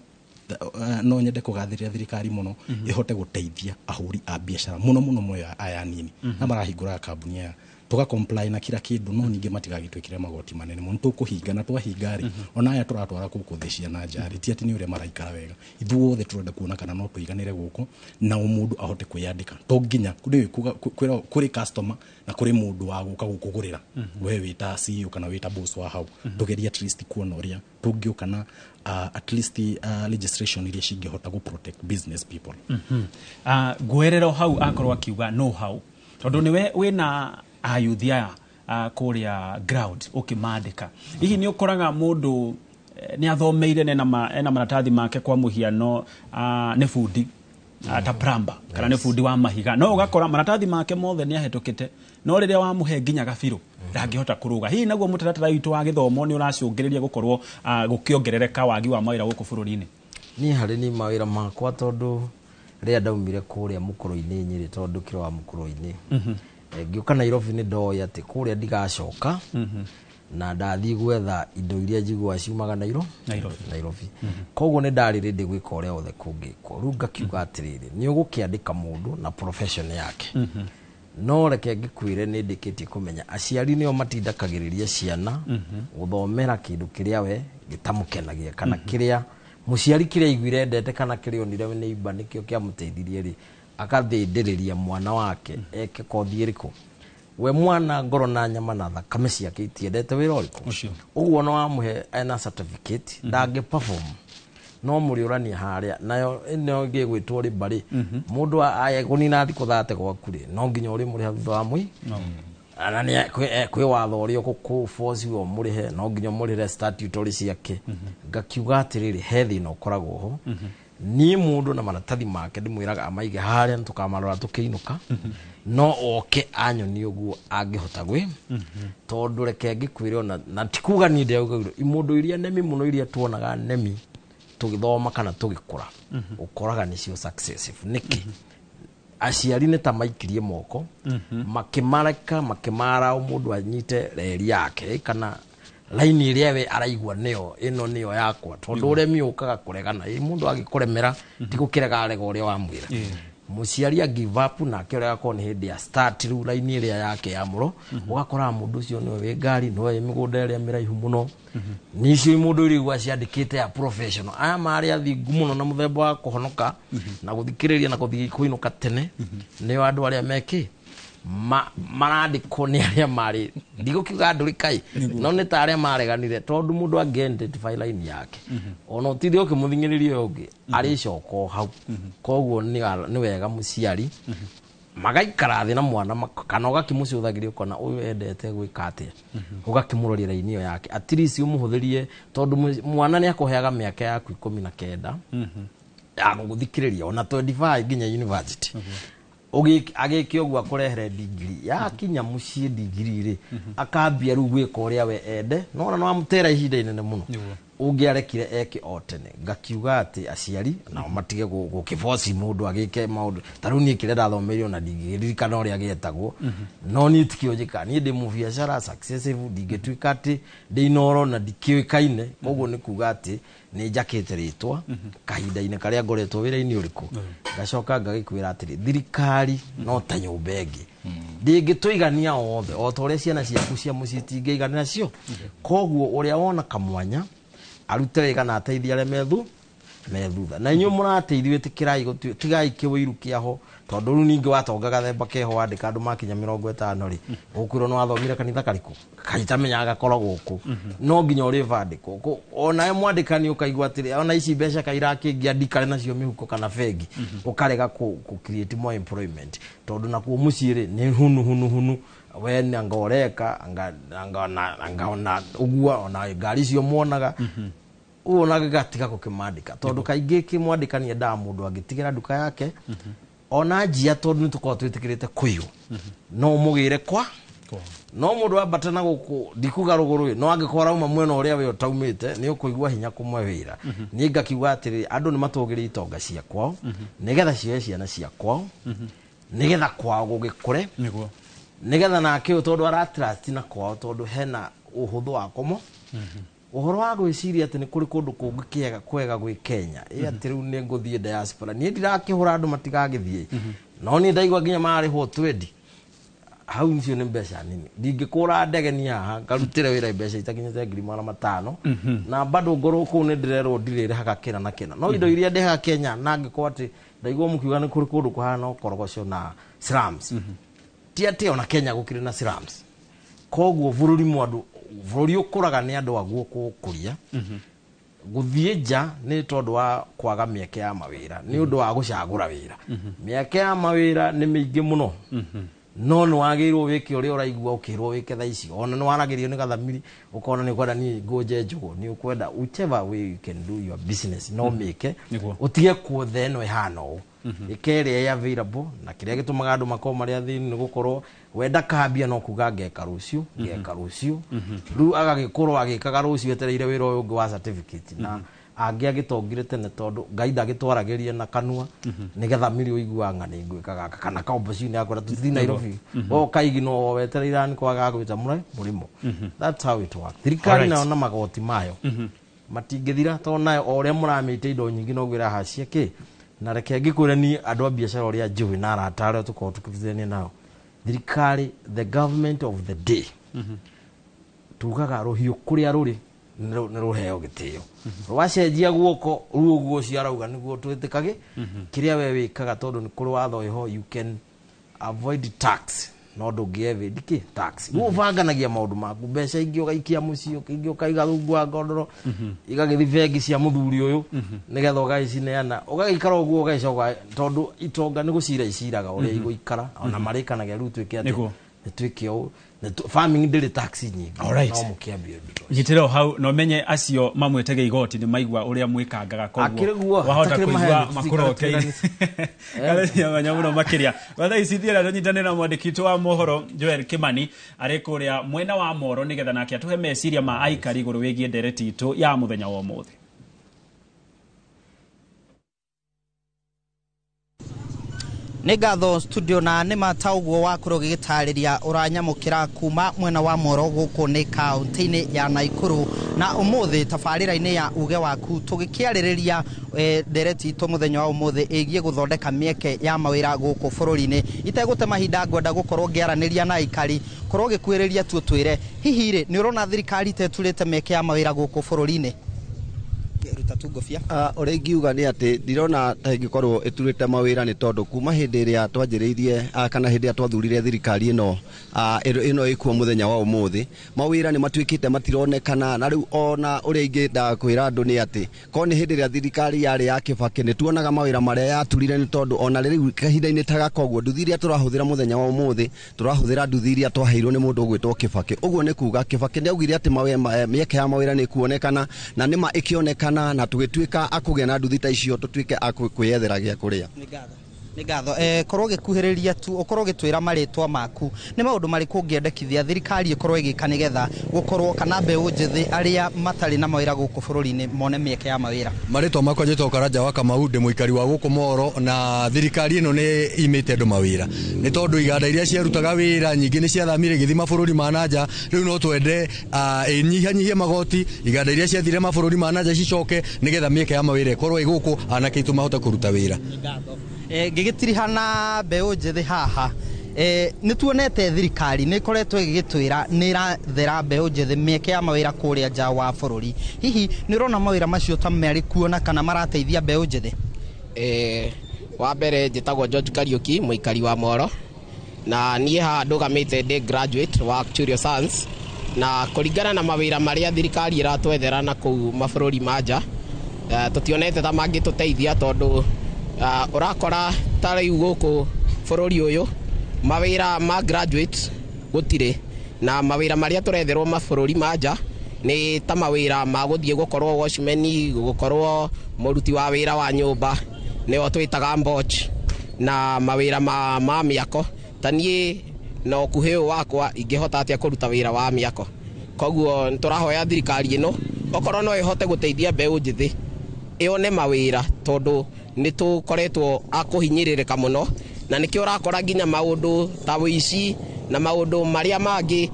no nyende kũgathĩrĩria thirikari mũno ĩhote gũteithia ahũri a biacara mũno mũno moyo aya nini na marahingũraga kambuni aya, tũga comply na kila kĩndũ, no ningĩ matigagĩtwĩkĩre magoti manene mũno. Tũkũhinga na twahinga rĩ, ona aya tũratwara gũkũ thĩ cia na nja rĩ, ti atĩ nĩ ũrĩa maraikara wega. Ithuothe tũrenda kuona kana no tũiganĩre gũkũ na o mũndũ ahote kwĩyandĩka. To nginya nĩũĩ kũrĩ customer na kũrĩ mũndũ wa gũka gũkũgũrĩra. We wĩta CEO kana wĩta boss wa hau, tũgerie at least kuona ũrĩa tũngĩũka na at least legislation iria cingĩhota gũ protect business people. Ngwerera o hau akorwo akiuga know how, tondũ nĩwe wĩna ayuthi aya kũrĩa ground ũkĩmandĩka, hihi nĩ ũkoraga mũndũ nĩ athomeire na ena maratathi make, kwa mũhiano nĩ bundi ta plumber kana nĩ bundi wa mahiga, no ũgakora maratathi make mothe nĩ ahĩtũkĩte, no rĩrĩa wamũhe nginya gabirũ ndangĩhota kũrũga? Hihi naguo mũtaratara witũ wa gĩthomo nĩ ũracũngĩrĩria gũkorwo gũkĩongerereka wagi wa mawĩra gũkũ bũrũri-inĩ? Niĩ harĩ ni mawĩra makwa, tondũ rĩrĩa ndaumire kũrĩa mũkũrũ-inĩ Nyĩrĩ, tondũ kĩro wa mũkũrũ-inĩ, ngĩũka Nairobi nĩ ndoĩ atĩ kũrĩa ndigacoka, na ndathiĩ gwetha indo iria njiguaga ciumaga Nairobi. Nairobi. Koguo nĩ ndarĩ ready gwĩka ũrĩa wothe kũngĩkwo. Rĩu ngakiuga atĩrĩrĩ, nĩ ũgũkĩandĩka mũndũ na profession yake, no reke ngĩkwĩre nĩ ndĩkĩtie kũmenya aciari nĩo matindakagĩrĩria ciana gũthomera kĩndũ kĩrĩa we gĩtamũkenagia, kana kĩrĩa mũciari kĩrĩa aiguire endete kana kĩrĩa onire nĩ imba nĩkĩo kĩamũteithirie rĩ, akathĩndĩrĩria mwana wake eke kothi ĩrĩkũ we mwana ngoro na nyama na thakame ciake itiendete wĩra ũrĩkũ. Ũcio. Ũguo no wamũhe ena certificate ndangĩ perform, no mũrĩũrania harĩa nayo ĩno ĩngĩ ĩgwĩtwo rĩmba rĩ, mũndũ aya kũnina thikũ 30 gwaku rĩ, no nginya ũrĩmũrĩha thutha wa mwei, na nĩ kwĩ watho ũrĩa ũgũkũ force we ũmũrĩhe, no nginya ũmũrĩhe statutory ciake. Ngakiuga atĩrĩrĩ, he thĩna ũkoragwo ho. Niĩ mũndũ na maratathi make ndĩmwĩraga amaige harĩa nĩ tũkamarora tũkĩinũka, no oke anyonie ũguo angĩhota gwĩ, tondũ reke ngĩkwĩre ona na ti kuga niĩ ndĩrauga imũndũ iria nemi mũno, iria tuonaga nemi tũgĩthoma kana tũgĩkũra, ũkoraga nĩcio successive. Nĩkĩ? Aciari nĩ ta maikirie moko, makĩmareka, makĩmara o mũndũ anyite reri yake kana laini ĩrĩa we araigua nĩyo ĩno nĩyo yakwa, tondũ ũremi ũkaga kũregana. Ĩ mũndũ agĩkũremera ti gũkĩrega, arega ũrĩa wamwĩra. Mũciari a give up nake ũrĩa agakorwo nĩ hĩndĩ ya start rĩu laini ĩrĩa yake ya mũro, ũgakoraga mũndũ ũcio nĩwe wĩ ngari, nĩwe wĩ mĩgũnda ĩrĩa mĩraihu mũno, nĩcio mũndũ iria ciandĩkĩte ya professional. Aya marĩ athingu mũno na mũthemba wa kũhonoka na gũthikĩrĩria na gũthiĩ kũinũka tene, nĩo andũ arĩa mekĩ marandĩkwo nĩ arĩa marĩ, ndigũkiuga ndũrĩkai, no nĩ ta arĩa mareganire, tondũ mũndũ angĩ identify line yake, ona ũtinde ũkĩmũthing'ĩrĩria ũyũ ũngĩ arĩcoka o hau. Koguo nĩ wega mũciari Magaikara thĩ na mwana kana ũgakĩmũcũthagĩria ũkona ũyũ endete gwĩka atĩa, ũgakĩmũroria raini ĩyo yake, at least ũmũhũthĩrie, tondũ mwana nĩ akũheaga mĩaka yaku 19 ya gũgũthikĩrĩria, ona 25 nginya university. Agĩke ũguo akũrehere ndigiri, yakinya mũciĩ ndigiri rĩ, akambia rĩu gwĩka ũrĩa we ende, no ona nĩwamũtera ihinda inene mũno ũngĩarekire eke o tene. Ngakiuga atĩ aciari nao matige gũkĩboci mũndũ agĩke maũndũ ta rĩu niĩ kĩrĩa ndathomeire ona ndingĩririkana ũrĩa gĩetagwo, no niĩ tikĩo njĩkaga. Niĩ ndĩ mũbiacara successive, ndingĩtuĩka atĩ ndĩ inoro na ndikĩũĩkaine, koguo nĩ kuga atĩ nĩ njakĩte rĩtwa kahinda-inĩ karĩa ngoretwo wĩra-inĩ ũrĩkũ. Ngacoka ngagĩkwĩra atĩrĩ, thirikari no ta nyũmba ĩngĩ, ndĩngĩtũigania othe o ta ũrĩa ciana ciaku cia mũciĩ itingĩiganĩra cio. Koguo ũrĩa wona kamwanya arute wega na ateithie arĩa me thutha, na inyuĩ mũrateithio ĩtĩkĩrai, tigai kĩwĩiru kĩaho, tondũ rĩu ningĩ watonga gathemba keho wandĩka andũ makinya 50 rĩ, ũkwĩrwo nĩ wathomire kanitha karĩkũ, kaitamenyaga gakoragwo kũ, no nginya ũrĩbandĩkwo. Onawe mwandĩkani ũkaigua atĩrĩ, ona ici mbeca kairakĩngia ndikare nacio mĩhuko kana bengi, ũkarega kũ create more employment, tondũ nakuo mũciĩ rĩ nĩ hunu hunu hunu, we anga ũreka anga ona ũguo, ona ngari icio muonaga ũguo, ona gĩgatiga gũkĩmandĩka, tondũ kaingĩ kĩmwandĩkani endaga mũndũ angĩtigĩra nduka yake ona njia, tondũ nĩ tũkoragwo twĩtĩkĩrĩte kũiywo, no ũmũgĩre kwa no mũndũ wambata na gũkũ ndikuga rũgũrũ, no angĩkorwo arauma mwena ũrĩa we ũtaumĩte nĩ ũkũigua hinya kũmwe wĩra. Niĩ ngakiuga atĩrĩ, andũ nĩ matũgĩrie itonga cia kwao nĩgetha cioe ciana cia kwao, nĩgetha kwao gũgĩkũre, nĩgetha nake ũyũ tondũ aratrust na kwao, tondũ hena ũhũthũ wa komo ũhoro wa gwĩciria atĩ nĩ kũrĩ kũndũ kũngĩ kĩega kwega gwĩ Kenya, ĩ atĩ rĩu nĩ ngũthiĩ diaspora. Niĩ ndirakĩhũra andũ matigagĩthiĩ, no niĩ ndaigua nginya mararĩhwo 20 hau, icio nĩ mbeca nini. Ndingĩkũra ndege niĩ haha ngarutĩre wĩra mbeca itakinyĩte 500,000, na bado ngorwo kũu nĩ ndĩrerwo ndirĩrĩhaga kĩna na kĩna, no indo iria ndĩhaga Kenya, na angĩkorwo atĩ ndaigua mũkiuga nĩ kũrĩ kũndũ kũhana ũkorogoco na slums, ti atĩ ona Kenya gũkĩrĩ na slums. Koguo bũrũri mwandũ bũrũri ũkũraga nĩ andũ aguo kũkũria. Gũthiĩ nja nĩ tondũ wa kwaga mĩeke ya mawĩra, nĩ ũndũ wa gũcagũra wĩra. Mĩeke ya mawĩra nĩ mĩingĩ mũno, no nĩ wagĩrĩirwo wĩke ũrĩa ũraigua ũkĩrwo wĩke thaa ici. Ona nĩ waragĩrio nĩ gathamiri, ũkona nĩ ũkwenda niĩ ngũnje njũgũ, nĩ ũkwenda whichever way you can do your business, no mĩke, ũtige kuothe ĩno ĩhana ũũ, ĩke ĩrĩa ĩ available. Na kĩrĩa gĩtũmaga andũ makorwo marĩ athĩni nĩ gũkorwo wenda kambia no kuga ngeka rũciũ, ngeka rũciũ, rĩu agagĩkorwo agĩkaga rũciũ etereire wĩra ũyũ ũngĩ wa certificate, na angĩ agĩtongire tene tondũ Ngai ndagĩtwaragĩria na kanua, nĩgetha miri ũiguaga ng'a nĩ ngwĩka gaka kana kaomboci nĩ akwĩra tũthiĩ Nairobi, we ũkaigino wetereire nĩ kwaga gwĩta mũrĩmo. That's how it works. Thirikari nayo na magoti mayo matingĩthira, tondũ nayo o ũrĩa mũramĩte indo nyingĩ noguo ĩrahacia kĩ. Na reke ngĩkwĩre niĩ andũ a biacara ũrĩa njũĩ na arata arĩa tũkoragwo tũkĩrutithania nao, thirikari, the government of the day, tugaga rũhiũ kũrĩa rũrĩ nĩ rũheo gĩtĩo, rwacenjia guoko rĩu ũguo ũcio arauga nĩguo twĩtĩkage kĩrĩa we wĩkaga, tondũ nĩ kũrĩ watho ĩho, you can avoid tax no ndũngĩ evade kĩ tax. Rĩu ũbanganagia maũndũ maku, mbeca ingĩ ũgaikia mũciĩ, ingĩ ũkaiga rungu wa ngondoro, igagĩthiĩ bengi cia mũthuri ũyũ nĩgetha ũgagĩcineana, ũgagĩikara ũguo ũgagĩcoka, tondũ itonga nĩ gũcira iciraga ũrĩa igũikara, ona marĩkanagia rĩu twĩke atĩa, nĩ twĩke ũũ, farming ndĩrĩ tax nyingĩ, no mũkĩambie ũndũ nyitĩre o hau, no menye acio mamwĩtege igoti nĩ maigua ũrĩa mwĩkangaga, koguo wahota kũigua makũrokeire manya mũno makĩria. Thaa ici thiĩ tũnyitanĩre na mwandĩki witũ wa mohoro Joel Kimani arĩ kũrĩa mwena wa Moro, nĩgetha nake atũhe meciria ma aikari igũrũ wĩgiĩ ndereti itũ ya mũthenya wa ũmũthĩ. Nĩ ngatho studio, na nĩ mata ũguo wakorwo ũgĩgĩtarĩria ũranyamũkĩra kuma mwena wa Moro gũkũ nĩ kaunti-inĩ ya Naikuru, na ũmũthĩ tabarĩra-inĩ ya uge waku tũgĩkĩarĩrĩria ndereti itũ mũthenya wa ũmũthĩ ĩgiĩ gũthondeka mĩeke ya mawĩra gũkũ bũrũri-inĩ. Itegũte mahinda ngwenda gũkorwo ngĩaranĩria na aikari, korwo ũgĩkuĩrĩria tu ũtwĩre hihi rĩ nĩ ũrona thirikari ĩteturĩte mĩeke ya mawĩra gũkũ bũrũri-inĩ? Ruta tu ngobia. Ũrĩa ingiuga nĩ atĩ ndirona ta ĩngĩkorwo ĩturĩte mawĩra, nĩ tondũ kuma hĩndĩ ĩrĩa twanjĩrĩirie kana hĩndĩ ĩrĩa twathurire thirikari ĩno ĩno ĩkuo mũthenya wa ũmũthĩ, mawĩra nĩ matuĩkĩte matironekana. Na rĩu ona ũrĩa ingĩenda kwĩra andũ nĩ atĩ korwo nĩ hĩndĩ ĩrĩa thirikari yarĩ ya Kĩbakĩ, nĩ tuonaga mawĩra marĩa yaturire, nĩ tondũ ona rĩu kahinda-inĩ ta gaka ũguo, nduthi iria tũrahũthĩra mũthenya wa ũmũthĩ, tũrahũthĩra nduthi iria twaheirwo nĩ mũndũ ũgwĩtwo Kĩbakĩ. Ũguo nĩ kuga Kĩbakĩ nĩ augire atĩ mĩeke ya mawĩra nĩ ĩkuonekana, na nĩma ĩkĩonekana, na tũgĩtuĩka akũgĩa na nduthi ta icio, tũtuĩke a kwĩyethera gĩa kũrĩa. Nĩ ngatho. Korwo ũgĩkuhĩrĩria tu, ũkorwo ũgĩtwĩra marĩtwa maku, nĩ maũndũ marĩkũ ũngĩendekithia thirikari ĩkorwo ĩgĩka nĩgetha gũkorwo kana mbeũ njĩthĩ arĩa matarĩ na mawĩra gũkũ bũrũri-inĩ mone mĩeke ya mawĩra? Marĩtwa makwa njĩtagwo Karanja wa Kamau, ndĩ mũikari wa gũkũ Moro, na thirikari ĩno nĩ imĩte andũ mawĩra, nĩ tondũ iganda iria ciarutaga wĩra nyingĩ nĩ ciathamire igĩthiĩ mabũrũri ma nanja. Rĩu no twende ĩnyihanyihie magoti, iganda iria ciathire mabũrũri ma nanja cicoke, nĩgetha mĩeke ya mawĩra ĩkorwo ĩ gũkũ, anake aitũ mahote kũruta wĩra. Ngĩgĩtirihana mbeũ njĩthĩ haha, nĩ tuonete thirikari nĩ ĩkoretwo ĩgĩgĩtwĩra nĩ ĩrathera mbeũ njĩthĩ mĩeke ya mawĩra kũrĩa nja wa bũrũri. Hihi nĩ ũrona mawĩra macio ta marĩ kuona kana marateithia mbeũ njĩthĩ? Wa mbere njĩtagwo George Kariuki, mũikari wa Moro, na niĩ haha ndũgamĩte ndĩ graduate wa actuarial science, na kũringana na mawĩra marĩa thirikari ĩratwethera na kũu mabũrũri ma nja, tũtionete ta mangĩtũteithia, tondũ ũrakora ta rĩu gũkũ bũrũri ũyũ mawĩra ma graduate gũtirĩ, na mawĩra marĩa tũretherwo mabũrũri ma nja nĩ ta mawĩra ma gũthiĩ gũkorwo watchman, gũkorwo mũruti wa wĩra wa nyũmba, nĩo twĩtaga mboch, na mawĩra ma mĩako. Ta niĩ na ũkuhĩ ũyũ wakwa ingĩhota atĩa kũruta wĩra wa mĩako? Koguo nĩtũrahoya thirikari ĩno okorwo no ĩhote gũteithia mbeũ njĩthĩ ĩone mawĩra, tondũ nĩ tũkoretwo a kũhinyĩrĩrĩka mũno, na nĩkĩo ũrakora nginya maũndũ ta ũici na maũndũ marĩa mangĩ,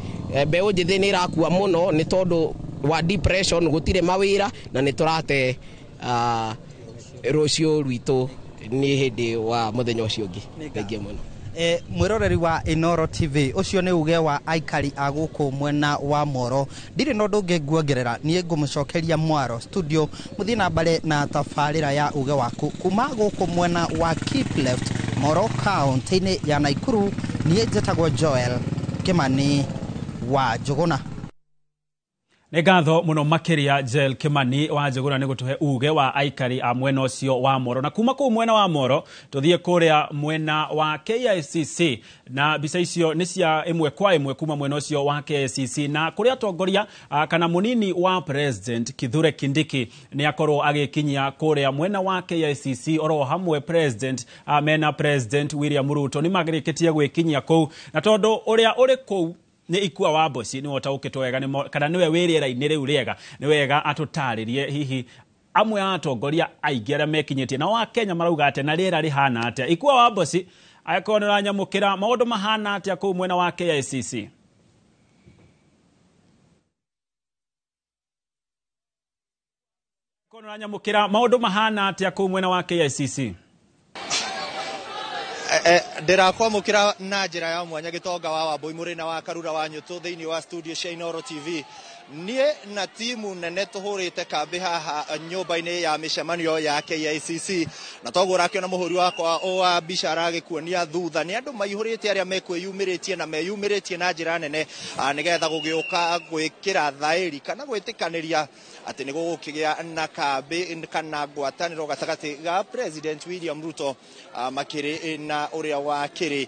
mbeũ njĩthĩ nĩ ĩrakua mũno nĩ tondũ wa depression, gũtirĩ mawĩra, na nĩ tũrate rũciũ rwitũ nĩ hĩndĩ wa mũthenya ũcio ũngĩ. Thengiũ mũno. Mwĩroreri wa Inooro TV, ũcio nĩ uge wa aikari a gũkũ mwena wa Moro. Ndirĩ na ũndũ ũngĩ nguongerera, niĩ ngũmũcokeria mwaro studio, mũthiĩ na mbere na tabarĩra ya uge waku kuma gũkũ mwena wa Keep Left, Moro, kaunti-inĩ ya Naikuru. Niĩ njĩtagwo Joel Kimani wa Njũgũna. Nĩ ngatho mũno makĩria Joel Kimani wa Njũgũna nĩ gũtũhe uge wa aikari a mwena ũcio wa Moro. Na kuma kũu mwena wa Moro tũthiĩ kũrĩa mwena wa KICC, na mbica icio nĩ cia ĩmwe kwa ĩmwe kuma mwena ũcio wa KICC, na kũrĩa atongoria kana mũnini wa President Kithure Kindiki nĩ akorwo agĩkinyia kũrĩa mwena wa KICC, oro hamwe President mena President William Ruto nĩ magĩrĩkĩtie gwĩkinyia kũu, na tondũ ũrĩa ũrĩ kũu nĩ Ikua wa Mboci nĩwe ũtaũkĩtwo wega kana nĩwe wĩ rĩera-inĩ rĩu rĩega, nĩ wega atũtarĩrie hihi amwe a atongoria aingĩ arĩa mekinyĩtie nao Akenya marauga atĩa na rĩera rĩhana atĩa. Ikua wa Mboci, angĩkorwo nĩ ũranyamũkĩra, maũndũ mahana atĩa kũu mwena wa KICC? Angĩkorwo nĩ ũranyamũkĩra, maũndũ mahana atĩa kũu mwena wa KICC? Ndĩrakwamũkĩra na njĩra ya mwanya gĩtonga wa Wambui mũrĩ wa Karura wa Nyũtũ thĩinĩ wa studio cia Inooro TV. Niĩ na timu nene tũhũrĩte kambĩ haha nyũmba-inĩ ya mĩcemanio ya KICC, na toguo ũrakĩona mũhũri wakwa wa mbica aragĩkuonia thutha nĩ andũ maihũrĩte arĩa mekwĩyumĩrĩtie na meyumĩrĩtie na njĩra nene, nĩgetha gũgĩũka gwĩkĩra thaĩri kana gwĩtĩkanĩria atĩ nĩ gũgũkĩgĩa na kambĩ kana ngwatanĩro gatagatĩ ga President William Ruto makĩrĩ na ũrĩa wakĩrĩ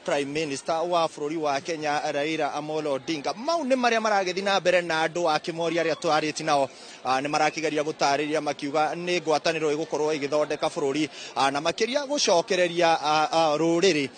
Prime Minister wa bũrũri wa Kenya Raila Amolo Odinga. Mau nĩ marĩa maragĩthiĩ na mbere na andũ a kĩmori arĩa twarĩtie nao nĩ marakĩgeria gũtarĩria makiuga nĩ ngwatanĩro ĩgũkorwo ĩgĩthondeka bũrũri, na makĩria gũcokereria rũrĩrĩ,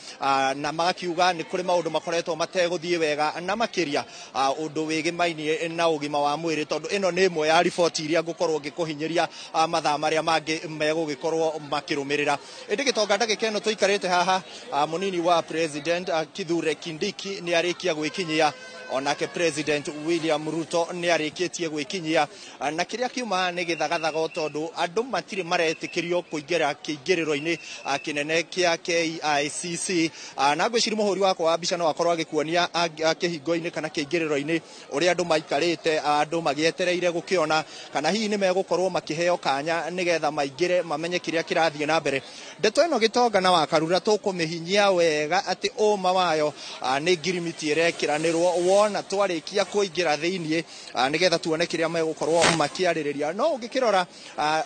na magakiuga nĩ kũrĩ maũndũ makoretwo mategũthiĩ wega, na makĩria ũndũ wĩgĩmainie na ũgima wa mwĩrĩ, tondũ ĩno nĩ ĩmwe ya riboti iria ngũkorwo ngĩkũhinyĩria mathaa marĩa mangĩ megũgĩkorwo makĩrũmĩrĩra. Ĩndĩ gĩtonga ndagĩka ĩno tũikarĩte haha, mũnini wa President Kithure Kindiki nĩ arĩkia gwĩkinyia, onake President William Ruto Ruto nĩ arĩkĩtie gwĩkinyia, na kĩrĩa kiuma nĩ gĩthagathago tondũ andũ matirĩ maretĩkĩrio kũingĩra kĩingĩrĩro-inĩ kĩnene kĩa KICC. Na ngwĩciria mũhũri wakwa wa mbica no akorwo agĩkuonia kĩhingo-inĩ kana kĩingĩrĩro-inĩ ũrĩa andũ maikarĩte, andũ magĩetereire gũkĩona kana hihi nĩ megũkorwo makĩheo kanya nĩgetha maingĩre mamenye kĩrĩa kĩrathiĩ na mbere. Ndeto ĩno Gĩtonga na Wakarura tũkũmĩhinyia wega atĩ ũma wayo nĩ ngirimiti ĩrekĩranĩrwo wona twarĩkia kũingĩra thĩiniĩ, nĩgetha tuone kĩrĩa megũkorwo makĩarĩrĩria. No ũngĩkĩrora,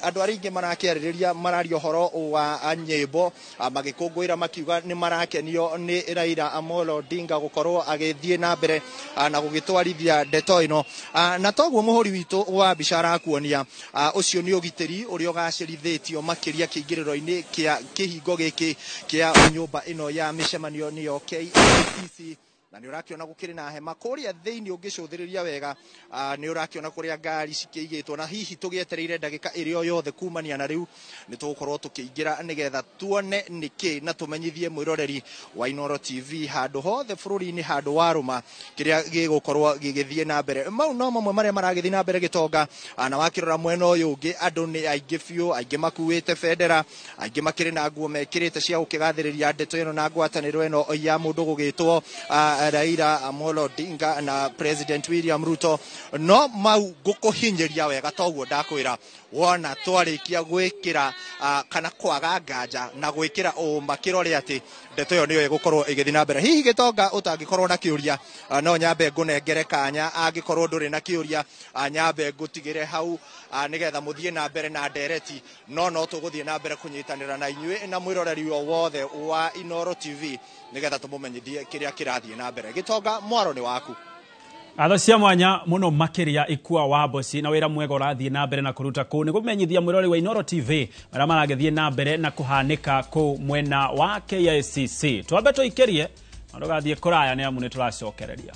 andũ arĩa aingĩ marakĩarĩrĩria mararia ũhoro wa nyĩmbo, magĩkũngũĩra makiuga nĩ marakenio nĩ Raila Amolo Odinga gũkorwo agĩthiĩ na mbere na gũgĩtwarithia ndeto ĩno. Na toguo mũhũri witũ wa mbica arakuonia, ũcio nĩ ũgitĩri ũrĩa ũgacĩrithĩtio makĩria kĩingĩrĩro-inĩ kĩa kĩhingo gĩkĩ kĩa nyũmba ĩno ya mĩcemanio nĩyo KICC. Na nĩ ũrakĩona gũkĩrĩ na hema kũrĩa thĩinĩ, ũngĩcũthĩrĩria wega, nĩ ũrakĩona kũrĩa ngari cikĩigĩtwo, na hihi tũgĩetereire ndagĩka ĩrĩa o yothe kumania na rĩu nĩ tũgũkorwo tũkĩingĩra nĩgetha tuone nĩkĩ na tũmenyithie mwĩroreri wa Inooro TV handũ hothe bũrũri-inĩ handũ warũma kĩrĩa gĩgũkorwo gĩgĩthiĩ na mbere. Mau no mamwe marĩa maragĩthiĩ na mbere, Gĩtonga. Na wakĩrora mwena ũyũ ũngĩ, andũ nĩ aingĩ biũ, aingĩ makuĩte bendera, aingĩ makĩrĩ na nguo mekĩrĩte cia gũkĩgathĩrĩria ndeto ĩno na ngwatanĩro ĩno ya mũndũ gũgĩtwo Raila Amolo Odinga na President William Ruto. No mau ngũkũhinyĩria wega toguo ndakwĩra, wona twarĩkia gwĩkĩra kana kwaga nganja na gwĩkĩra ũma kĩrore atĩ ndeto ĩyo nĩyo ĩgũkorwo ĩgĩthiĩ na mbere. Hihi Gĩtonga ũtangĩkorwo na kĩũria, no nyambe ngũnengere kanya, angĩkorwo ndũrĩ na kĩũria, nyambe ngũtigĩre hau, nĩgetha mũthiĩ na mbere na ndereti, no tũgũthiĩ na mbere kũnyitanĩra na inyuĩ na mwĩroreri o wothe wa Inooro TV nĩgetha tũmũmenyithie kĩrĩa kĩrathiĩ na mbere. Gĩtonga, mwaro nĩ waku. Ngatho cia mwanya muno makiria Ikua wa Mboci na wĩra mwega ũrathiĩ na mbere na kũruta kũu nĩ kũmenyithia mwĩrori wa Inooro TV marĩa maragĩthiĩ na mbere na kũhanĩka kũu mwena wa KICC. Twambe tũikĩrie na ndũgathiĩ kũraya nĩ amu nĩ tũracokereria.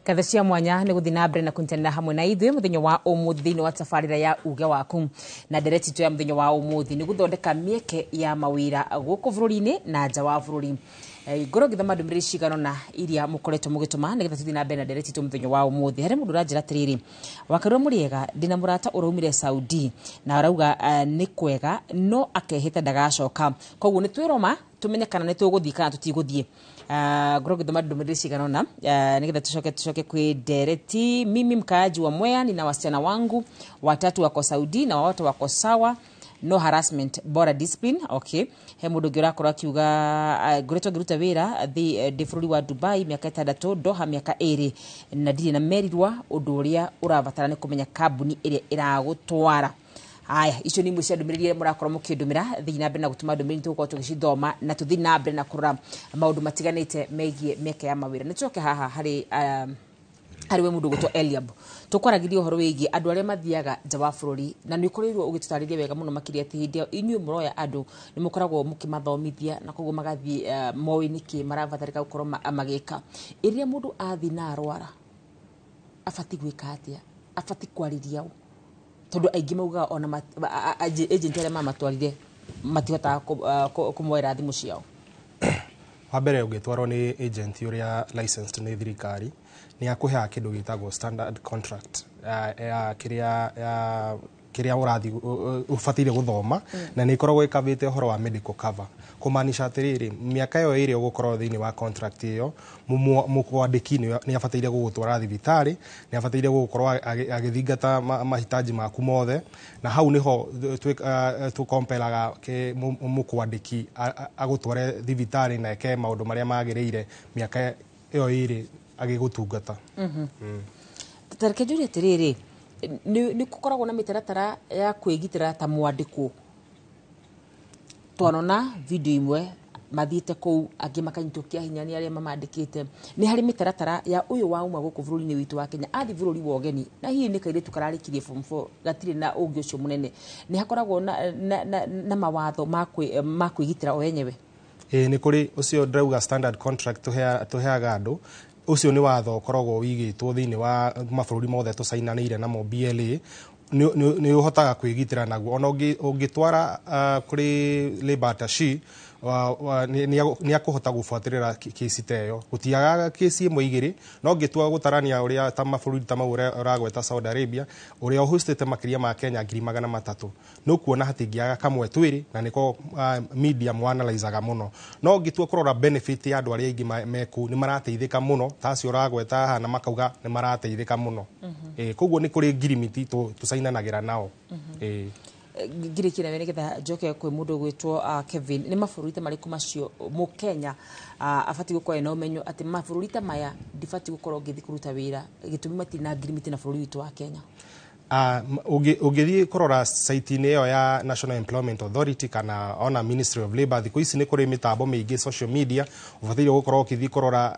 Ngatho cia mwanya nĩ gũthiĩ na mbere na kũnyitanĩra hamwe na ithuĩ mũthenya wa ũmũthĩ thĩinĩ wa tabarĩra ya Uge Waku. Na ndereti itũ ya mũthenya wa ũmũthĩ nĩ gũthondeka mĩeke ya mawĩra gũkũ bũrũri-inĩ na nja wa bũrũri. Ngorwo ngĩthoma ndũmĩrĩri cigana ũna iria mũkoretwo mũgĩtũma nĩgetha tũthiĩ na mbere na ndereti itũ mũthenya wa ũmũthĩ. Harĩ mũndũ ũranjĩra atĩrĩrĩ, Wakarura mũrĩega, ndĩna mũrata ũraumire Saudi na arauga nĩ kwega no akehĩta ndagacoka, koguo nĩ twĩroma tũmenye kana nĩ tũgũthiĩ kana tũtigũthiĩ. Ngorwo ngĩthoma ndũmĩrĩri cigana ũna nĩgetha tucoke kwĩ ndereti. Mimi mkaaji wa Mwea, nina wasichana wangu watatu wako Saudi na wote wako sawa, no harassment, bora discipline. Okay, he mũndũ ũngĩ ũrakorwo akiuga, ngoretwo ngĩruta wĩra ndĩ bũrũri wa Dubai mĩaka 6, Doha mĩaka 2, na ndirĩ na merirwa. Ũndũ ũrĩa ũrabatara nĩ kũmenya kambuni ĩrĩa ĩragũtwara. Haya, icio nĩ imwe cia ndũmĩrĩri iria mũrakorwo mũkĩndũmĩra. Thiĩ na mbere na gũtũma ndũmĩrĩri, tũgũkorwo tũgĩcithoma na tũthiĩ na mbere na kũrora maũndũ matiganĩte megiĩ mĩeke ya mawĩra. Nĩ tũcoke haha harĩ we mũndũ ũgwĩtwo Eliab. Tũkwaragĩria ũhoro wĩgiĩ andũ arĩa mathiaga nja wa bũrũri, na nĩ ũkorirwo ũgĩtũtarĩria wega mũno makĩria atĩ hĩndĩ ĩyo inyuĩ mũroya andũ nĩ mũkoragwo mũkĩmathomithia na koguo magathiĩ moĩ nĩkĩ marabatarĩka gũkorwo magĩka. Rĩrĩa mũndũ athiĩ na arwara, abatiĩ gwĩka atĩa? Abatiĩ kwarĩria ũ? Tondũ aingĩ maugaga ona agent arĩa mamatwarire matihotaga kũmoera thimũ ciao. Wa mbere, ũngĩtwarwo nĩ agent ũrĩa licensed nĩ thirikari, nĩ akũheaga kĩndũ gĩtagwo standard contract ya kĩrĩa ũrathiĩ ũbataire gũthoma, na nĩ ĩkoragwo ĩkavĩte ũhoro wa medical cover, kũmaanisha atĩrĩrĩ, mĩaka ĩyo 2 ũgũkorwo thĩinĩ wa contract ĩyo, mũkwandĩki nĩ abataire gũgũtwara thibitarĩ, nĩ abataire gũgũkorwo agĩthingata mahitaji maku mothe, na hau nĩho tũkomperaga mũkwandĩki agũtware thibitarĩ na eke maũndũ marĩa magĩrĩire mĩaka ĩyo 2 agĩgũtungata. Ta reke njũrie atĩrĩrĩ, nĩ gũkoragwo na mĩtaratara ya kwĩgitĩra ta mwandĩkwo? Twanona video imwe mathiĩte kũu, angĩ makanyitwo kĩa hinya nĩ arĩa mamandĩkĩte. Nĩ harĩ mĩtaratara ya ũyũ wa uma gũkũ bũrũri-inĩ witũ wa Kenya athiĩ bũrũri wa ũgeni, na hihi nĩ kairĩtu kararĩkirie form 4, gatirĩ na ũngĩ ũcio mũnene, nĩ hakoragwo na mawatho ma kwĩgitĩra o enyewe? Ĩĩ, nĩ kũrĩ. Ũcio ndĩrauga standard contract tũheaga andũ, ũcio nĩ watho ũkoragwo wĩigĩtwo thĩinĩ wa mabũrũri mothe tũcainanĩire namo BLA, nĩ ũhotaga kwĩgitĩra naguo. Ona ũngĩtwara kũrĩ labour attaché. Nĩ akũhota gũbuatĩrĩra kĩci ta ĩyo. Gũtiagaga kĩci ĩmwe igĩrĩ, no ngĩtua gũtarania ũrĩa ta mabũrũri ta mau ũragweta, Saudi Arabia ũrĩa ũhostĩte makĩria ma Kenya 300,000, nĩ ũkuona hatingĩaga kamwe twĩrĩ, na nĩko media mwanalizaga mũno. No ngĩtua kũrora benefit ya andũ arĩa aingĩ me kũu, nĩ marateithĩka mũno, ta acio ũragweta haha, na makauga nĩ marateithĩka mũno. Koguo nĩ kũrĩ ngirimiti tũcainanagĩra nao. Ngirĩkie nawe nĩgetha njoke kwĩ mũndũ ũgwĩtwo Kevin. Nĩ mabũrũri ta marĩkũ macio mũkenya abatiĩ gũkorwo ena ũmenyo atĩ mabũrũri ta maya ndibatiĩ gũkorwo ngĩthiĩ kũruta wĩra, gĩtũmi matirĩ na ngirimiti na bũrũri witũ wa Kenya? Ũngĩthiĩ kũrora site-inĩ ĩyo ya National Employment Authority kana ona Ministry of Labour, thikũ ici nĩ kũrĩ mĩtambo mĩingĩ, social media, ũbataire gũkorwo ũkĩthiĩ kũrora,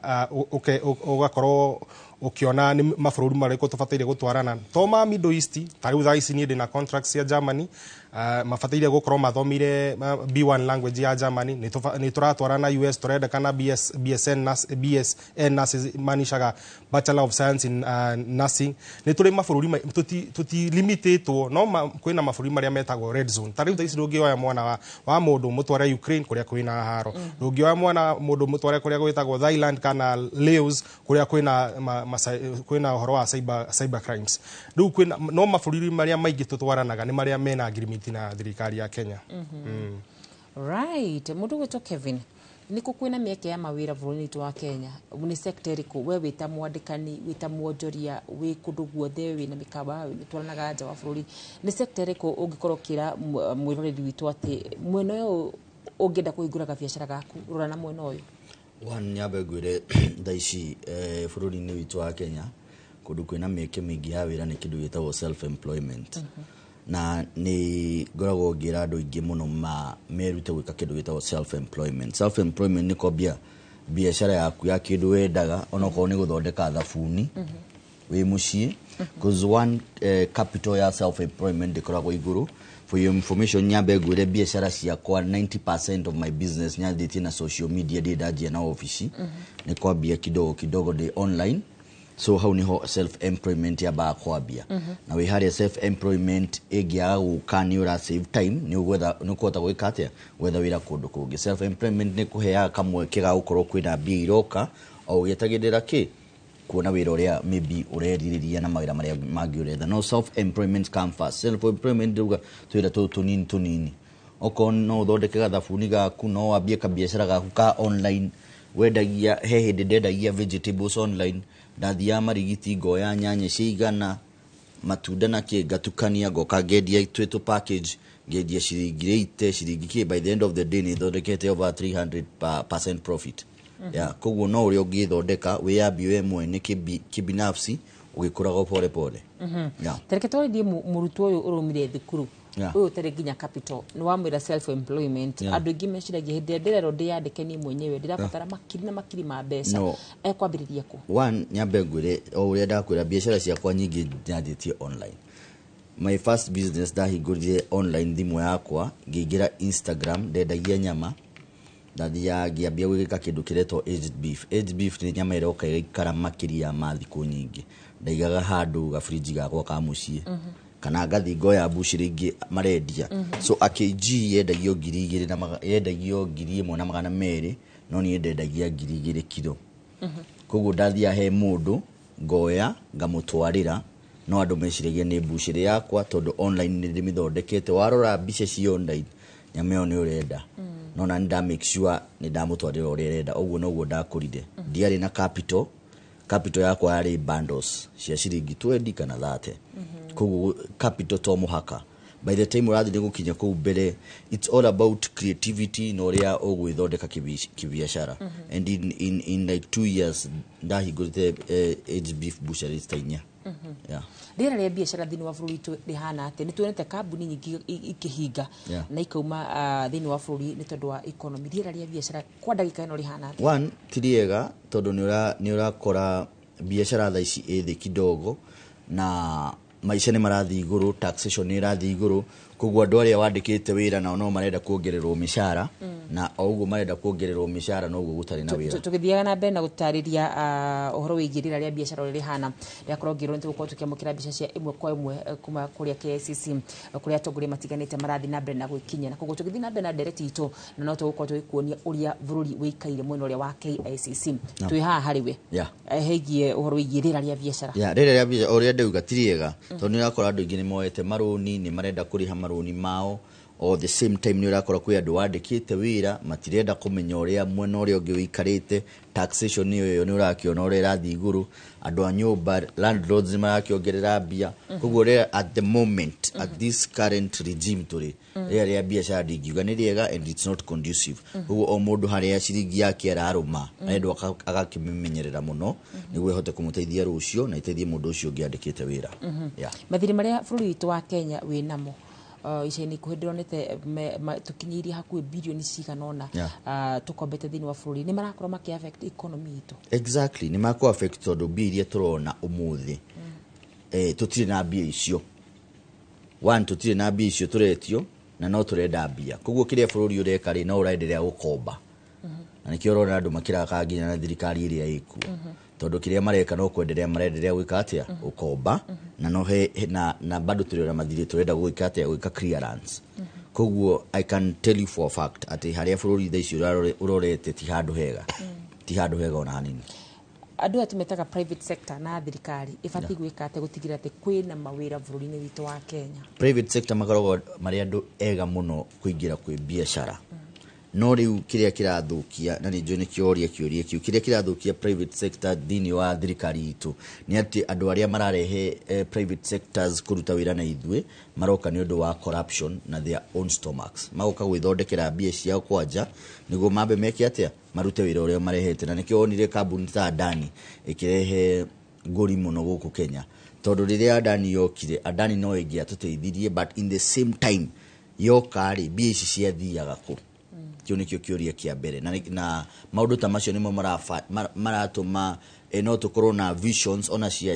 ũgakorwo ũkĩona nĩ mabũrũri marĩkũ tũbataire gũtwarana, to ma Middle East. Ta rĩu thaa ici niĩ ndĩna contracts cia Germany, mabataire gũkorwo mathomire B1 language ya Germany. Nĩ tũratwarana US, tũrendekana BS, BSN, nurse, BSN nurses, maanishaga Bachelor of Science in Nursing. Nĩ tũrĩ mabũrũri tũtilimitĩtwo, no kwĩna mabũrũri marĩa metagwo red zone. Ta rĩu thaa ici ndũngĩoya mwana wa mũndũ mũtware Ukraine kũrĩa kwĩna haro, ndũngĩoya mwana mũndũ mũtware kũrĩa gwĩtagwo Thailand kana Laos kũrĩa kwĩna kwĩna ũhoro wa cyber crimes. Rĩu kwĩna no mabũrũri marĩa maingĩ tũtwaranaga nĩ marĩa mena ngirimiti na thirikari ya Kenya. Right, mũndũ ũgwĩtwo Kevin, nĩ kũ kwĩna mĩeke ya mawĩra bũrũri-inĩ witũ wa Kenya? Nĩ sector ĩrĩkũ we wĩta mwandĩkani, wĩta mwonjoria, wĩ kũndũ guothe, wĩna mĩkawa, twaranaga nja wa bũrũri, nĩ sector ĩrĩkũ ũngĩkorwo ũkĩra mwĩroreri witũ atĩ mwena ũyũ ũngĩenda kũhingũra gabiacara gaku, rora na mwena ũyũ? One, nyambe ngwĩre thaa ici bũrũri-inĩ witũ wa Kenya kũndũ kwĩna mĩeke mĩingĩ ya wĩra nĩ kĩndũ gĩtagwo self employment, na nĩ ngoragwo ngĩra andũ aingĩ mũno merute gwĩka kĩndũ gĩtagwo self employment. Self employment nĩ kwambia biacara yaku ya kĩndũ wendaga, onokorwo nĩ gũthondeka thabuni wĩ mũciĩ, cause one, capital ya self employment ndĩkoragwo igũrũ. For your information, nyambe ngwĩre biacara ciakwa, 90% of my business nyambĩtie na social media. Ndĩ ndanjia na obici, nĩ kwambia kidogo kidogo ndĩ online. So hau niho self employment yambaga kwambia. Na wĩ harĩa self employment ĩngĩaga gũka, nĩ ũra save time, nĩ ũgwetha, nĩ ũkũhota gwĩka atĩa, gwetha wĩra kũndũ kũngĩ. Self employment nĩ kũheaga kamweke ga gũkorwo kwĩna mbia iroka o ũgĩetagĩrĩra kĩ kuona wĩra ũrĩa maybe ũrerirĩria na mawĩra marĩa mangĩ ũretha. No self employment come first. Self employment ndauga twĩra tũtũ tũnini tũnini, okorwo no ũthondeke gathabuni gaku, no wambie kabiacara gaku ka online wendagia. He hĩndĩ ndendagia vegetables online. Ndathiaga Marigiti, ngoya nyanya cigana, matunda na kĩ, ngatukania, ngoka ngendia twĩ tũ package, ngendia ciringi 80, ciringi kĩ. By the end of the day nĩ thondekete over 300 percent profit. Yeah, koguo no ũrĩa ũngĩthondeka wĩyambie we mwene kibinafsi ũgĩkũraga pole pole. Yeah. Tareke twarithie mũrutwo ũyũ ũraumire thukuru, ũyũ ũtarĩ nginya capital, nĩ wamwĩra self employment. Andũ aingĩ meciragia hĩndĩ ĩrĩa ndĩrerwo ndĩyandĩke niĩ mwenyewe ndĩrabatara makiri na makiri ma mbeca. No. Ekwambĩrĩria kũ? One, nyambe ngwĩre o ũrĩa ndakwĩra, biacara ciakwa nyingĩ nyanjĩtie online. My first business ndahingũrire online thimũ yakwa, ngĩingĩra Instagram, ndendagia nyama. Ndathiaga ngĩambia gwĩka kĩndũ kĩretwo aged beef. Aged beef nĩ nyama ĩroka ĩgaikara makĩria ma thikũ nyingĩ. Ndaigaga handũ gabrinji gakwa ka mũciĩ, kana ngathiĩ ngoya mbucĩrĩ ingĩ marendia. So a kg yendagio 2,000 na yendagio 1,200, no niĩ ndendagia 2,000 kiro. Koguo ndathiaga he mũndũ, ngoya, ngamũtwarĩra, no andũ meciragia nĩ mbucĩrĩ yakwa tondũ online nĩ ndĩmĩthondekete. Warora mbica cia online, nyama ĩyo nĩ ũrenda, no na nĩ nda make sure nĩ ndamũtwarĩra ũrĩa arenda. Ũguo noguo ndakũrire. Ndiarĩ na capital. Capital yakwa yarĩ bundles cia ciringi 20 kana 30. Koguo capital to mũhaka. By the time ũrathiĩ nĩ gũkinya kũu mbere, it's all about creativity na ũrĩa ũgwĩthondeka kibiacara. And in like 2 years ndahingũrĩte aged beef butchery ta inya. Yeah. Rĩera rĩa biacara thĩinĩ wa bũrũri witũ rĩhana atĩa? Nĩ tuonete kambuni nyingĩ ikĩhinga na ikauma thĩinĩ wa bũrũri nĩ tondũ wa economy. Rĩera rĩa biacara kwa ndagĩka ĩno rĩhana atĩa? One, ti rĩega tondũ nĩ ũrakora biacara thaa ici ĩ thĩ kidogo, na maica nĩ marathiĩ igũrũ, taxation nĩ ĩrathiĩ igũrũ. Koguo andũ arĩa wandĩkĩte wĩra nao no marenda kuongererwo mĩcara, na o ũguo marenda kuongererwo mĩcara noguo gũtarĩ na wĩra. Tũgĩthiaga na mbere na gũtarĩria ũhoro wĩgiĩ rĩera rĩa biacara ũrĩa rĩhana, rĩakorwo ngĩrwo nĩ tũgũkorwo tũkĩamũkĩra mbica cia ĩmwe kwa ĩmwe kuma kũrĩa KICC, kũrĩa atongoria matiganĩte marathiĩ na mbere na gwĩkinyia. Na koguo tũgĩthiĩ na mbere na ndereti itũ, na no tũgũkorwo tũgĩkuonia ũrĩa bũrũri wĩikaire mwena ũrĩa wa KICC. Twĩ haha harĩ we hegie ũhoro wĩgiĩ rĩera rĩa biacara. Ya, rĩrĩa rĩa biacara ũrĩa ndauga ti rĩega, tondũ nĩ ũrakora andũ aingĩ nĩ moete marũni, nĩ marenda kũrĩha marũni mao. O the same time nĩ ũrakora kwĩ andũ wandĩkĩte wĩra matirenda kũmenya ũrĩa mwena ũrĩa ũngĩ wĩikarĩte. Taxation ĩyo nĩ ũrakĩona ũrĩa ĩrathiĩ igũrũ, andũ a nyũmba, landlords nĩ marakĩongerera mbia. Koguo rĩrĩa at the moment, at this current regime tũrĩ, rĩrĩa rĩa biacara ndingiuga nĩ rĩega and it's not conducive. Koguo o mũndũ harĩa ciringi yake ararũma arendwo agakĩmĩmenyerera mũno nĩguo ĩhote kũmũteithia rũciũ na ĩteithie mũndũ ũcio ũngĩ andĩkĩte wĩra. Yeah. Mathirĩ marĩa bũrũri witũ wa Kenya wĩ namo ica-inĩ ikuhĩ ndĩronete tũkinyĩirie hakuhĩ birioni cigana ũna tũkombete thĩinĩ wa bũrũri, nĩ marakorwo makĩ affect economy itũ. Exactly, nĩ makũ affect tondũ mbia iria tũrona ũmũthĩ, tũtirĩ na mbia icio. One, tũtirĩ na mbia icio tũretio na no tũrenda mbia, koguo kĩrĩa bũrũri ũreka rĩ, no ũraenderea gũkomba, na nĩkĩo ũrona andũ makĩraka nginya na thirikari ĩrĩa ĩkuo, tondũ kĩrĩa mareka no kwenderea marenderea gwĩka atĩa, gũkomba, na no he na bado tũrĩ ona mathirĩ tũrenda gwĩka atĩa, gwĩka clearance. Koguo I can tell you for a fact atĩ harĩa bũrũri thaa ici ũrorete ti handũ hega, ti handũ hega ona hanini. Andũ aya tũmetaga private sector na thirikari ĩbatiĩ gwĩka atĩa gũtigĩrĩra atĩ kwĩna mawĩra bũrũri-inĩ witũ wa Kenya? Private sector makoragwo marĩ andũ ega mũno kũingĩra kwĩ biacara, no rĩu kĩrĩa kĩrathũkia, na nĩ njũĩ nĩ kĩoria kĩũria kĩu, kĩrĩa kĩrathũkia private sector thĩinĩ wa thirikari itũ nĩ atĩ andũ arĩa mararehe private sectors kũruta wĩra na ithuĩ maroka nĩ ũndũ wa corruption na their own stomachs, magoka gwĩthondekera mbia ciao kwanja nĩguo mambe meke atĩa, marute wĩra ũrĩa marehete. Na nĩkĩo wonire kambuni ta Adani ĩkĩrehe ngũri mũno gũkũ Kenya, tondũ rĩrĩa Adani yokire, Adani no ĩngĩatũteithirie, but in the same time yoka rĩ, mbia ici ciathiaga kũ? Kĩu nĩkĩo kĩũria kĩa mbere. Na maũndũ ta macio nĩmo maratũma no tũkorwo na visions ona cia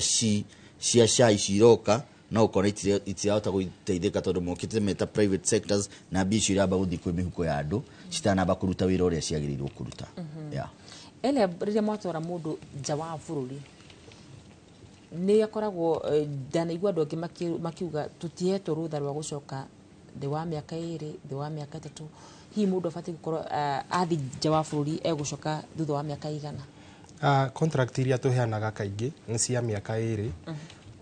cia SHA ici iroka, no ũkona itirahota gũteithĩka tondũ mokĩte meta private sectors na mbia icio iramba gũthiĩ kwĩ mĩhuko ya andũ citanamba kũruta wĩra ũrĩa ciagĩrĩirwo kũruta. Yeah. Ele rĩrĩa mwatwara mũndũ nja wa bũrũri nĩ akoragwo, ndanaigua andũ angĩ makiuga tũtihetwo rũtha rwa gũcoka thĩ wa mĩaka 2, thĩ wa mĩaka 3. Hihi mũndũ abatiĩ gũkorwo athiĩ nja wa bũrũri egũcoka thutha wa mĩaka igana? Contract iria tũheanaga kaingĩ nĩ cia mĩaka 2,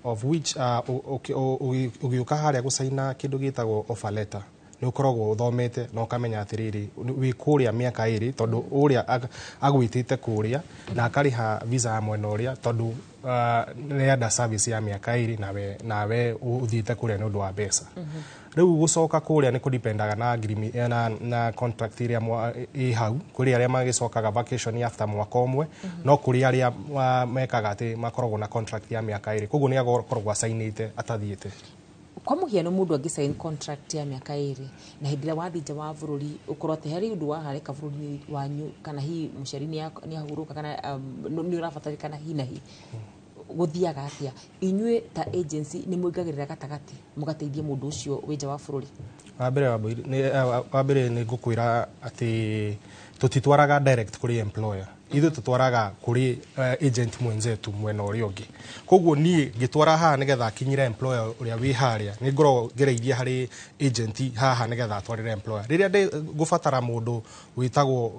of which ũgĩũka harĩa gũcaina kĩndũ gĩtagwo offer letter nĩ ũkoragwo ũthomete na ũkamenya atĩrĩrĩ, wĩ kũrĩa mĩaka 2, tondũ ũrĩa agwĩtĩte kũrĩa na akarĩha visa ya mwena ũrĩa, tondũ nĩarenda service ya mĩaka 2, nawe ũthiĩte kũrĩa nĩ ũndũ wa mbeca. Rĩu gũcoka kũrĩa nĩ kũdipendaga na agreement na contract ĩrĩa ĩ hau. Kũrĩ arĩa magĩcokaga vacation after mwaka ũmwe, no kũrĩ arĩa mekaga atĩ makoragwo na contract ya mĩaka 2, koguo nĩ akoragwo acainĩte atathiĩte. Kwa mũhiano, mũndũ angĩ sign contract ya mĩaka 2 na hĩndĩ ĩrĩa wathiĩ nja wa bũrũri ũkorwo atĩ harĩ ũndũ waharĩka bũrũri wanyu, kana hihi mũciari nĩ ahurũka, kana nĩ ũrabatarĩkana hi na hi, gũthiaga atĩa? Inyuĩ ta agency nĩ mũingagĩrĩra gatagatĩ mũgateithia mũndũ ũcio wĩ nja wa bũrũri? Wa mbere nĩ ngũkwĩra atĩ tũtitwaraga direct kũrĩ employer, ithuĩ tũtwaraga kũrĩ agent mwenzetu mwena ũrĩa ũngĩ. Koguo niĩ ngĩtwara haha nĩgetha akinyĩre employer ũrĩa wĩ harĩa, nĩ ngoragwo ngereirie harĩ agent haha nĩgetha atwarĩre employer. Rĩrĩa ngũbatara mũndũ wĩtagwo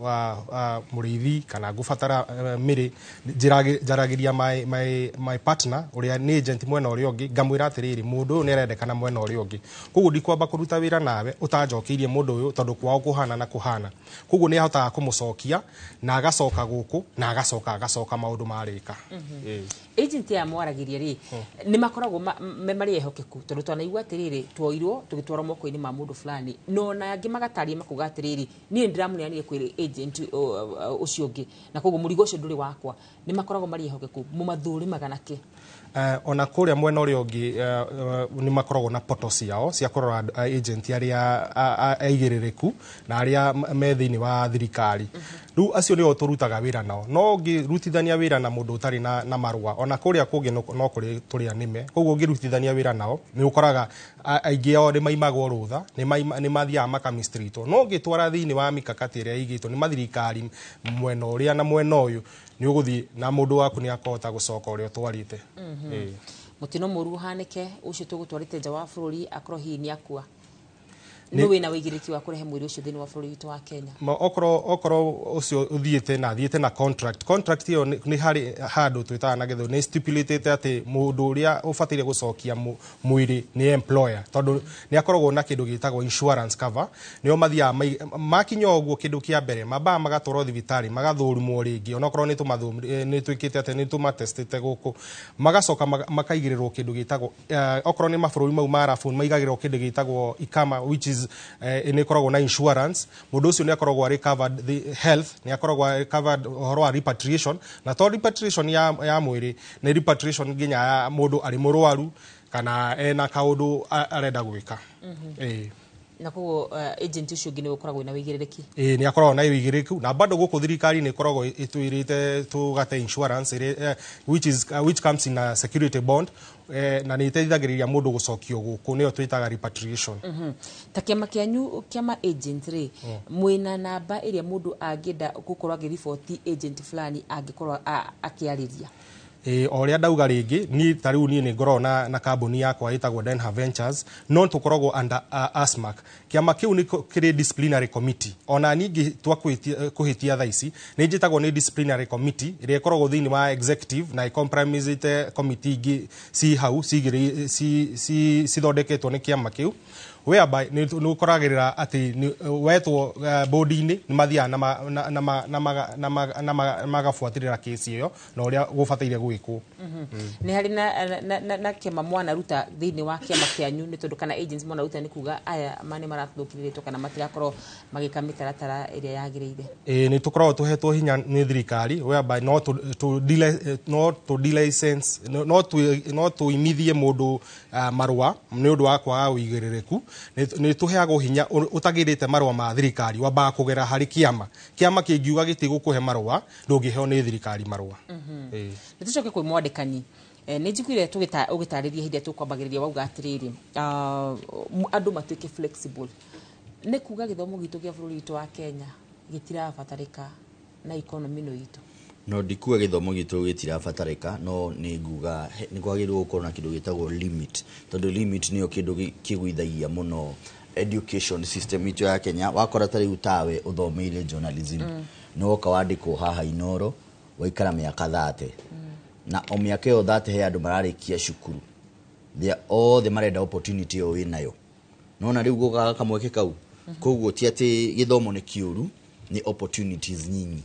mũrĩithi kana ngũbatara mĩrĩ, njaragĩria my partner ũrĩa nĩ agent mwena ũrĩa ũngĩ, ngamwĩra atĩrĩrĩ, mũndũ ũyũ nĩ arendekana mwena ũrĩa ũngĩ, koguo ndikwamba kũruta wĩra nawe ũtanjokeirie mũndũ ũyũ, tondũ kwao kũhana na kũhana. Koguo nĩ ahotaga kũmũcokia na agacoka gũkũ na agacoka maũndũ marĩka. Agent ya mwaragĩria rĩ, nĩ makoragwo marĩ ehokeku? Tondũ twanaigua atĩrĩrĩ, tuoirwo tũgĩtwarwo moko-inĩ ma mũndũ fulani, no na angĩ magataria makuga atĩrĩrĩ, niĩ ndĩramũneanire kwĩ agent ũcio ũngĩ na koguo mũrigo ũcio ndũrĩ wakwa. Nĩ makoragwo marĩ ehokeku? Mũmathũrimaga nakĩ? Ona kũrĩa mwena ũrĩa ũngĩ nĩ makoragwo na portal ciao cia kũrora agent arĩa aigĩrĩrĩku na arĩa me thĩinĩ wa thirikari. Rĩu acio nĩo tũrutaga wĩra nao. No ũngĩrutithania wĩra na mũndũ ũtarĩ na marũa, ona kũrĩa kũngĩ no kũrĩ tũrĩa nĩme. Koguo ũngĩrutithania wĩra nao nĩ ũkoraga aingĩ ao nĩ maimagwo rũtha, nĩ mathiaga makamistreatwo. No ũngĩtwara thĩinĩ wa mikakati ĩrĩa ĩigĩtwo nĩ mathirikari mwena ũrĩa na mwena ũyũ, nĩ ũgũthiĩ na mũndũ waku nĩ akũhota gũcoka ũrĩa ũtwarĩte. Mũtino mũru ũhanĩke ũcio tũgũtwarĩte nja wa bũrũri akorwo hihi nĩ akua, nĩ wĩna wĩigĩrĩrĩki wa kũrehe mwĩrĩ ũcio thĩinĩ wa bũrũri witũ wa Kenya? Okorwo ũcio ũthiĩte na athiĩte na contract ĩyo nĩ harĩ handũ twĩtaga na gĩthũngũ nĩ stipulated atĩ mũndũ ũrĩa ũbataire gũcokia mwĩrĩ nĩ employer, tondũ nĩ akoragwo na kĩndũ gĩtagwo insurance cover. Nĩo mathiaga makinya ũguo, kĩndũ kĩa mbere mambaga magatwarwo thibitarĩ magathũrimwo rĩngĩ, onokorwo nĩ nĩ twĩkĩte atĩ nĩ tũmatestĩte gũkũ, magacoka makaigĩrĩrwo kĩndũ gĩtagwo okorwo nĩ mabũrũri mau ma Arabu maigagĩrĩrwo kĩndũ gĩtagwo ikama, which is nĩ ĩkoragwo na insurance. Mũndũ ũcio nĩ akoragwo arĩ covered the health, nĩ akoragwo arĩ covered ũhoro wa repatriation, na to repatriation ya mwĩrĩ, nĩ repatriation nginya ya mũndũ arĩ mũrwaru kana ena kaũndũ arenda gwĩka. Ĩĩ. Na koguo agent ũcio ũngĩ nĩ ũkoragwo na wĩigĩrĩrĩki? Ĩĩ, nĩ akoragwo na ũigĩrĩrĩku, na bado gũkũ thirikari nĩ ĩkoragwo ĩtwĩrĩte tũgate insurance ĩrĩa, which comes in a security bond, na nĩ ĩteithagĩrĩria mũndũ gũcokio gũkũ, nĩyo twĩtaga repatriation. Ta kĩama kĩanyu kĩama agent rĩ, mwĩna namba ĩrĩa mũndũ angĩenda gũkorwo akĩriboti agent fulani angĩkorwo akĩarĩria? Ĩ, o ũrĩa ndauga rĩngĩ, niĩ ta rĩu niĩ nĩ ngoragwo na kambuni yakwa ĩtagwo Denha Ventures, no tũkoragwo under ASMAC. Kĩama kĩu nĩ kĩrĩ disciplinary committee. Ona niĩ ingĩtua kũhĩtia thaa ici nĩ njĩtagwo nĩ disciplinary committee ĩrĩa ĩkoragwo thĩinĩ wa executive na ĩcompromisĩte committee ingĩ ci hau cithondeketwo nĩ kĩama kĩu, whereby nĩ ũkoragĩrĩra atĩ wetwo board-inĩ nĩ mathiaga na magabuatĩrĩra kesi ĩyo na ũrĩa gũbataire gwĩkwo. Nĩ harĩ na kĩama mwanaruta thĩinĩ wa kĩama kĩanyu, nĩ tondũ kana agents mwanaruta nĩ kuga aya ma nĩ marathũkĩrĩtwo kana matirakorwo magĩka mĩtaratara ĩrĩa yagĩrĩire? Ĩĩ, nĩ tũkoragwo tũhetwo hinya nĩ thirikari whereby no tũ delicense, no tũimithie mũndũ marũa nĩ ũndũ wa kwaga ũigĩrĩrĩku. Nĩ tũheagwo hinya ũtagĩrĩte marũa ma thirikari, wambaga kũgera harĩ kĩama. Kĩama kĩngiuga gĩtigũkũhe marũa, ndũngĩheo nĩ thirikari marũa. Ĩĩ. Nĩ tũcoke kwĩ mwandĩkani. Nĩ njiguire ũgĩtarĩria hĩndĩ ĩrĩa tũkwambagĩrĩria wauga atĩrĩrĩ, andũ matuĩke flexible, nĩ kuga gĩthomo gitũ kĩa bũrũri witũ wa Kenya gĩtirabatarĩka na economy ĩno itũ? No ndikuga gĩthomo gitũ gĩtirabatarĩka, no nĩ nguga nĩ kwagĩrĩirwo gũkorwo na kĩndũ gĩtagwo limit, tondũ limit nĩyo kĩndũ kĩgũithagia mũno education system itũ ya Kenya. Wakora ta rĩu tawe ũthomeire journalism, nĩ woka wandĩkwo haha Inoro, waikara mĩaka 30, na o mĩaka ĩyo 30 he andũ mararĩkia cukuru. They othe marenda opportunity ĩyo wĩnayo, nona rĩu gũkaga kamweke kau. Koguo ti atĩ gĩthomo nĩ kĩũru, nĩ opportunities nyinyi,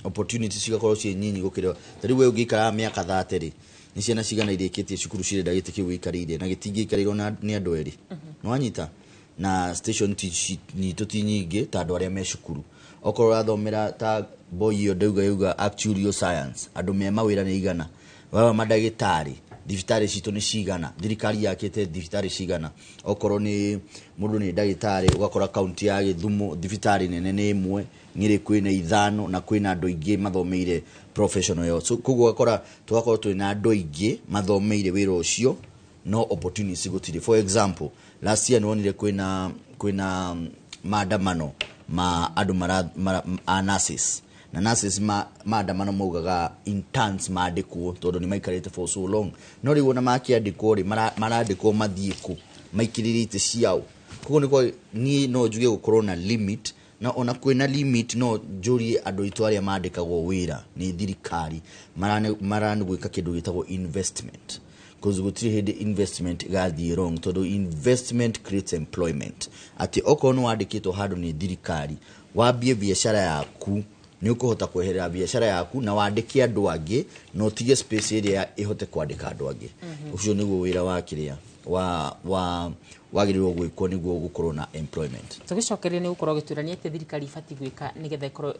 opportunities cigakorwo ciĩ nyinyi gũkĩra ta rĩu we ũngĩikaraga mĩaka 30 rĩ, nĩ ciana cigana irĩkĩtie cukuru cirenda gĩtĩ kĩu gĩikarĩire na gĩtingĩikarĩrwo nĩ andũ erĩ? Nĩwanyita? Na station ti nyitũ ti nyingĩ ta andũ arĩa me cukuru. Okorwo ũrathomera ta boy ĩyo ndauga yauga actuarial science, andũ me mawĩra nĩ igana, waba mandagĩtarĩ, thibitarĩ citũ nĩ cigana, thirikari yakĩte thibitarĩ cigana? Okorwo nĩ mũndũ nĩ ndagĩtarĩ, ũgakora kaunti ya Gĩthumo thibitarĩ nene nĩ ĩmwe, Nyĩrĩ kwĩna ithano, na kwĩna andũ aingĩ mathomeire professional ĩyo. So koguo ũgakora tũgakorwo twĩna andũ aingĩ mathomeire wĩra ũcio, no opportunities gũtirĩ. For example, last year nĩwonire kwĩna maandamano ma andũ mara a nurses, na nurses maandamano maugaga interns mandĩkwo tondũ nĩ maikarĩte for so long. No rĩu ona makĩandĩkwo rĩ, marandĩkwo mathiĩ kũ maikĩrĩire itĩ ciao? Koguo nĩ kwa niĩ no njuge gũkorwo na limit, na ona kwĩna limit no njũrie andũ aitũ arĩa mandĩkagwo wĩra nĩ thirikari marani gwĩka kĩndũ gĩtagwo investment, cause gũtirĩ hĩndĩ investment ĩgathiĩ wrong, tondũ investment creates employment. Atĩ okorwo nĩ wandĩkĩtwo handũ nĩ thirikari wambie biacara yaku, nĩ ũkũhota kweherera biacara yaku na wandĩke andũ angĩ na ũtige space ĩrĩa ĩhote kwandĩka andũ angĩ. Ũcio nĩguo wĩra wa kĩrĩa wa wagĩrĩirwo gwĩkwo nĩguo gũkorwo na employment. Tũgĩcokeria nĩ gũkorwo gĩtwĩra nĩ atĩ thirikari ibatiĩ gwĩka nĩgetha ĩkorwo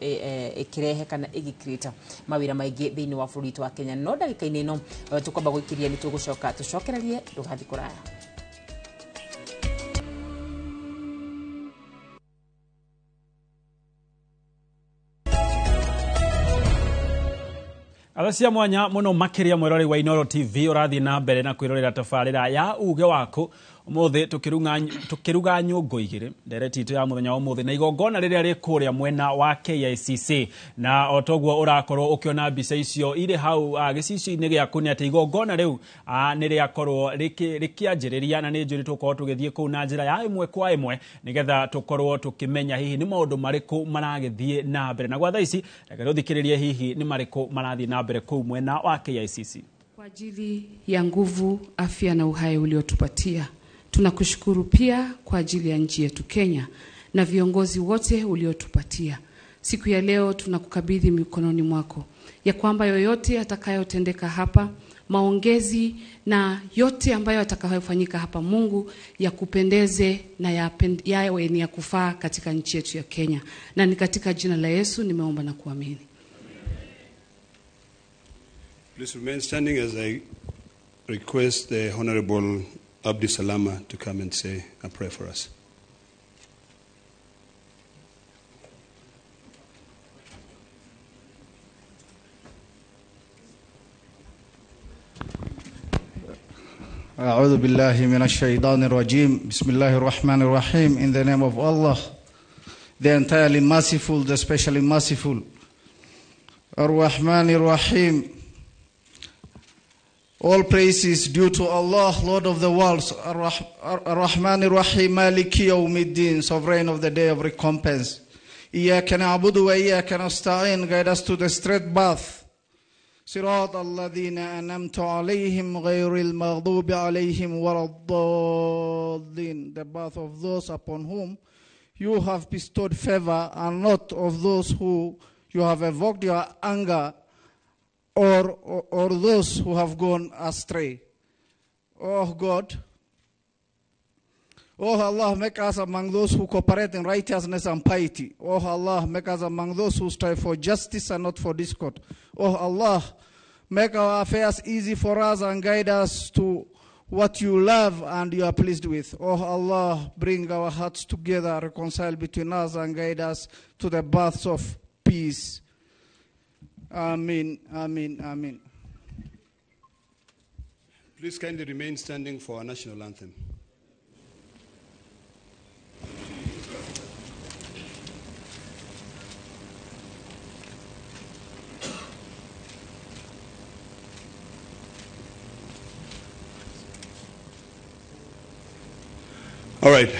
ĩkĩrehe kana ĩgĩcreate mawĩra maingĩ thĩinĩ wa bũrũri witũ wa Kenya. No ndagĩka-inĩ ĩno tũkwamba gũikĩria, nĩ tũgũcoka tũcokererie, ndũgathiĩ kũraya. Atha cia mwanya muno makiria mwiroreri wa Inooro TV urathie na mbere na kwirorera tabarira ya uge waku umuthi tukiruga nyungu igiri ndereti itu ya muthenya wa umuthi na igongona riria ri kuria mwena wa KICC na otoguo urakorwo ukiona mbica icio iri hau gicicio-ini giaku ni ati igongona riu ni riakorwo rikianjiriria na ni njuri tukorwo tugithie kuu na njira ya imwe kwa imwe nigetha tukorwo tukimenya hihi ni maundu mariku maragithie na mbere na gwa thaa ici reke tuthikiririe hihi ni mariku marathie na mbere kuu mwena wa KICC. Kwa ajili ya nguvu, afya na uhai uliotupatia, tunakushukuru pia kwa ajili ya nchi yetu Kenya na viongozi wote uliotupatia. Siku ya leo tunakukabidhi mikononi mwako, ya kwamba yoyote atakayotendeka hapa, maongezi na yote ambayo atakayofanyika hapa, Mungu yakupendeze na yawe ni ya kufaa katika nchi yetu ya Kenya. Na ni katika jina la Yesu nimeomba na kuamini. Please remain standing as I request the Honorable Abdi Salama to come and say a prayer for us. أعوذ بالله من الشيطان الرجيم. بسم الله الرحمن الرحيم. In the name of Allah, the entirely merciful, the specially merciful. Ar-Rahman ar-Rahim. All praise is due to Allah, Lord of the worlds, Ar-Rahman ar-Rahim, Maliki Yawmiddin, Sovereign of the Day of Recompense. Iyyaka na'budu wa iyyaka nasta'in, guide us to the straight path. Sirat alladhina an'amta alayhim ghayril maghdubi alayhim waladdallin, the path of those upon whom you have bestowed favor, and not of those who you have evoked your anger, or those who have gone astray. Oh God, oh Allah, make us among those who cooperate in righteousness and piety. Oh Allah, make us among those who strive for justice and not for discord. Oh Allah, make our affairs easy for us and guide us to what you love and you are pleased with. Oh Allah, bring our hearts together, reconcile between us and guide us to the paths of peace. Amen, amen, amen. Please kindly remain standing for our national anthem. All right.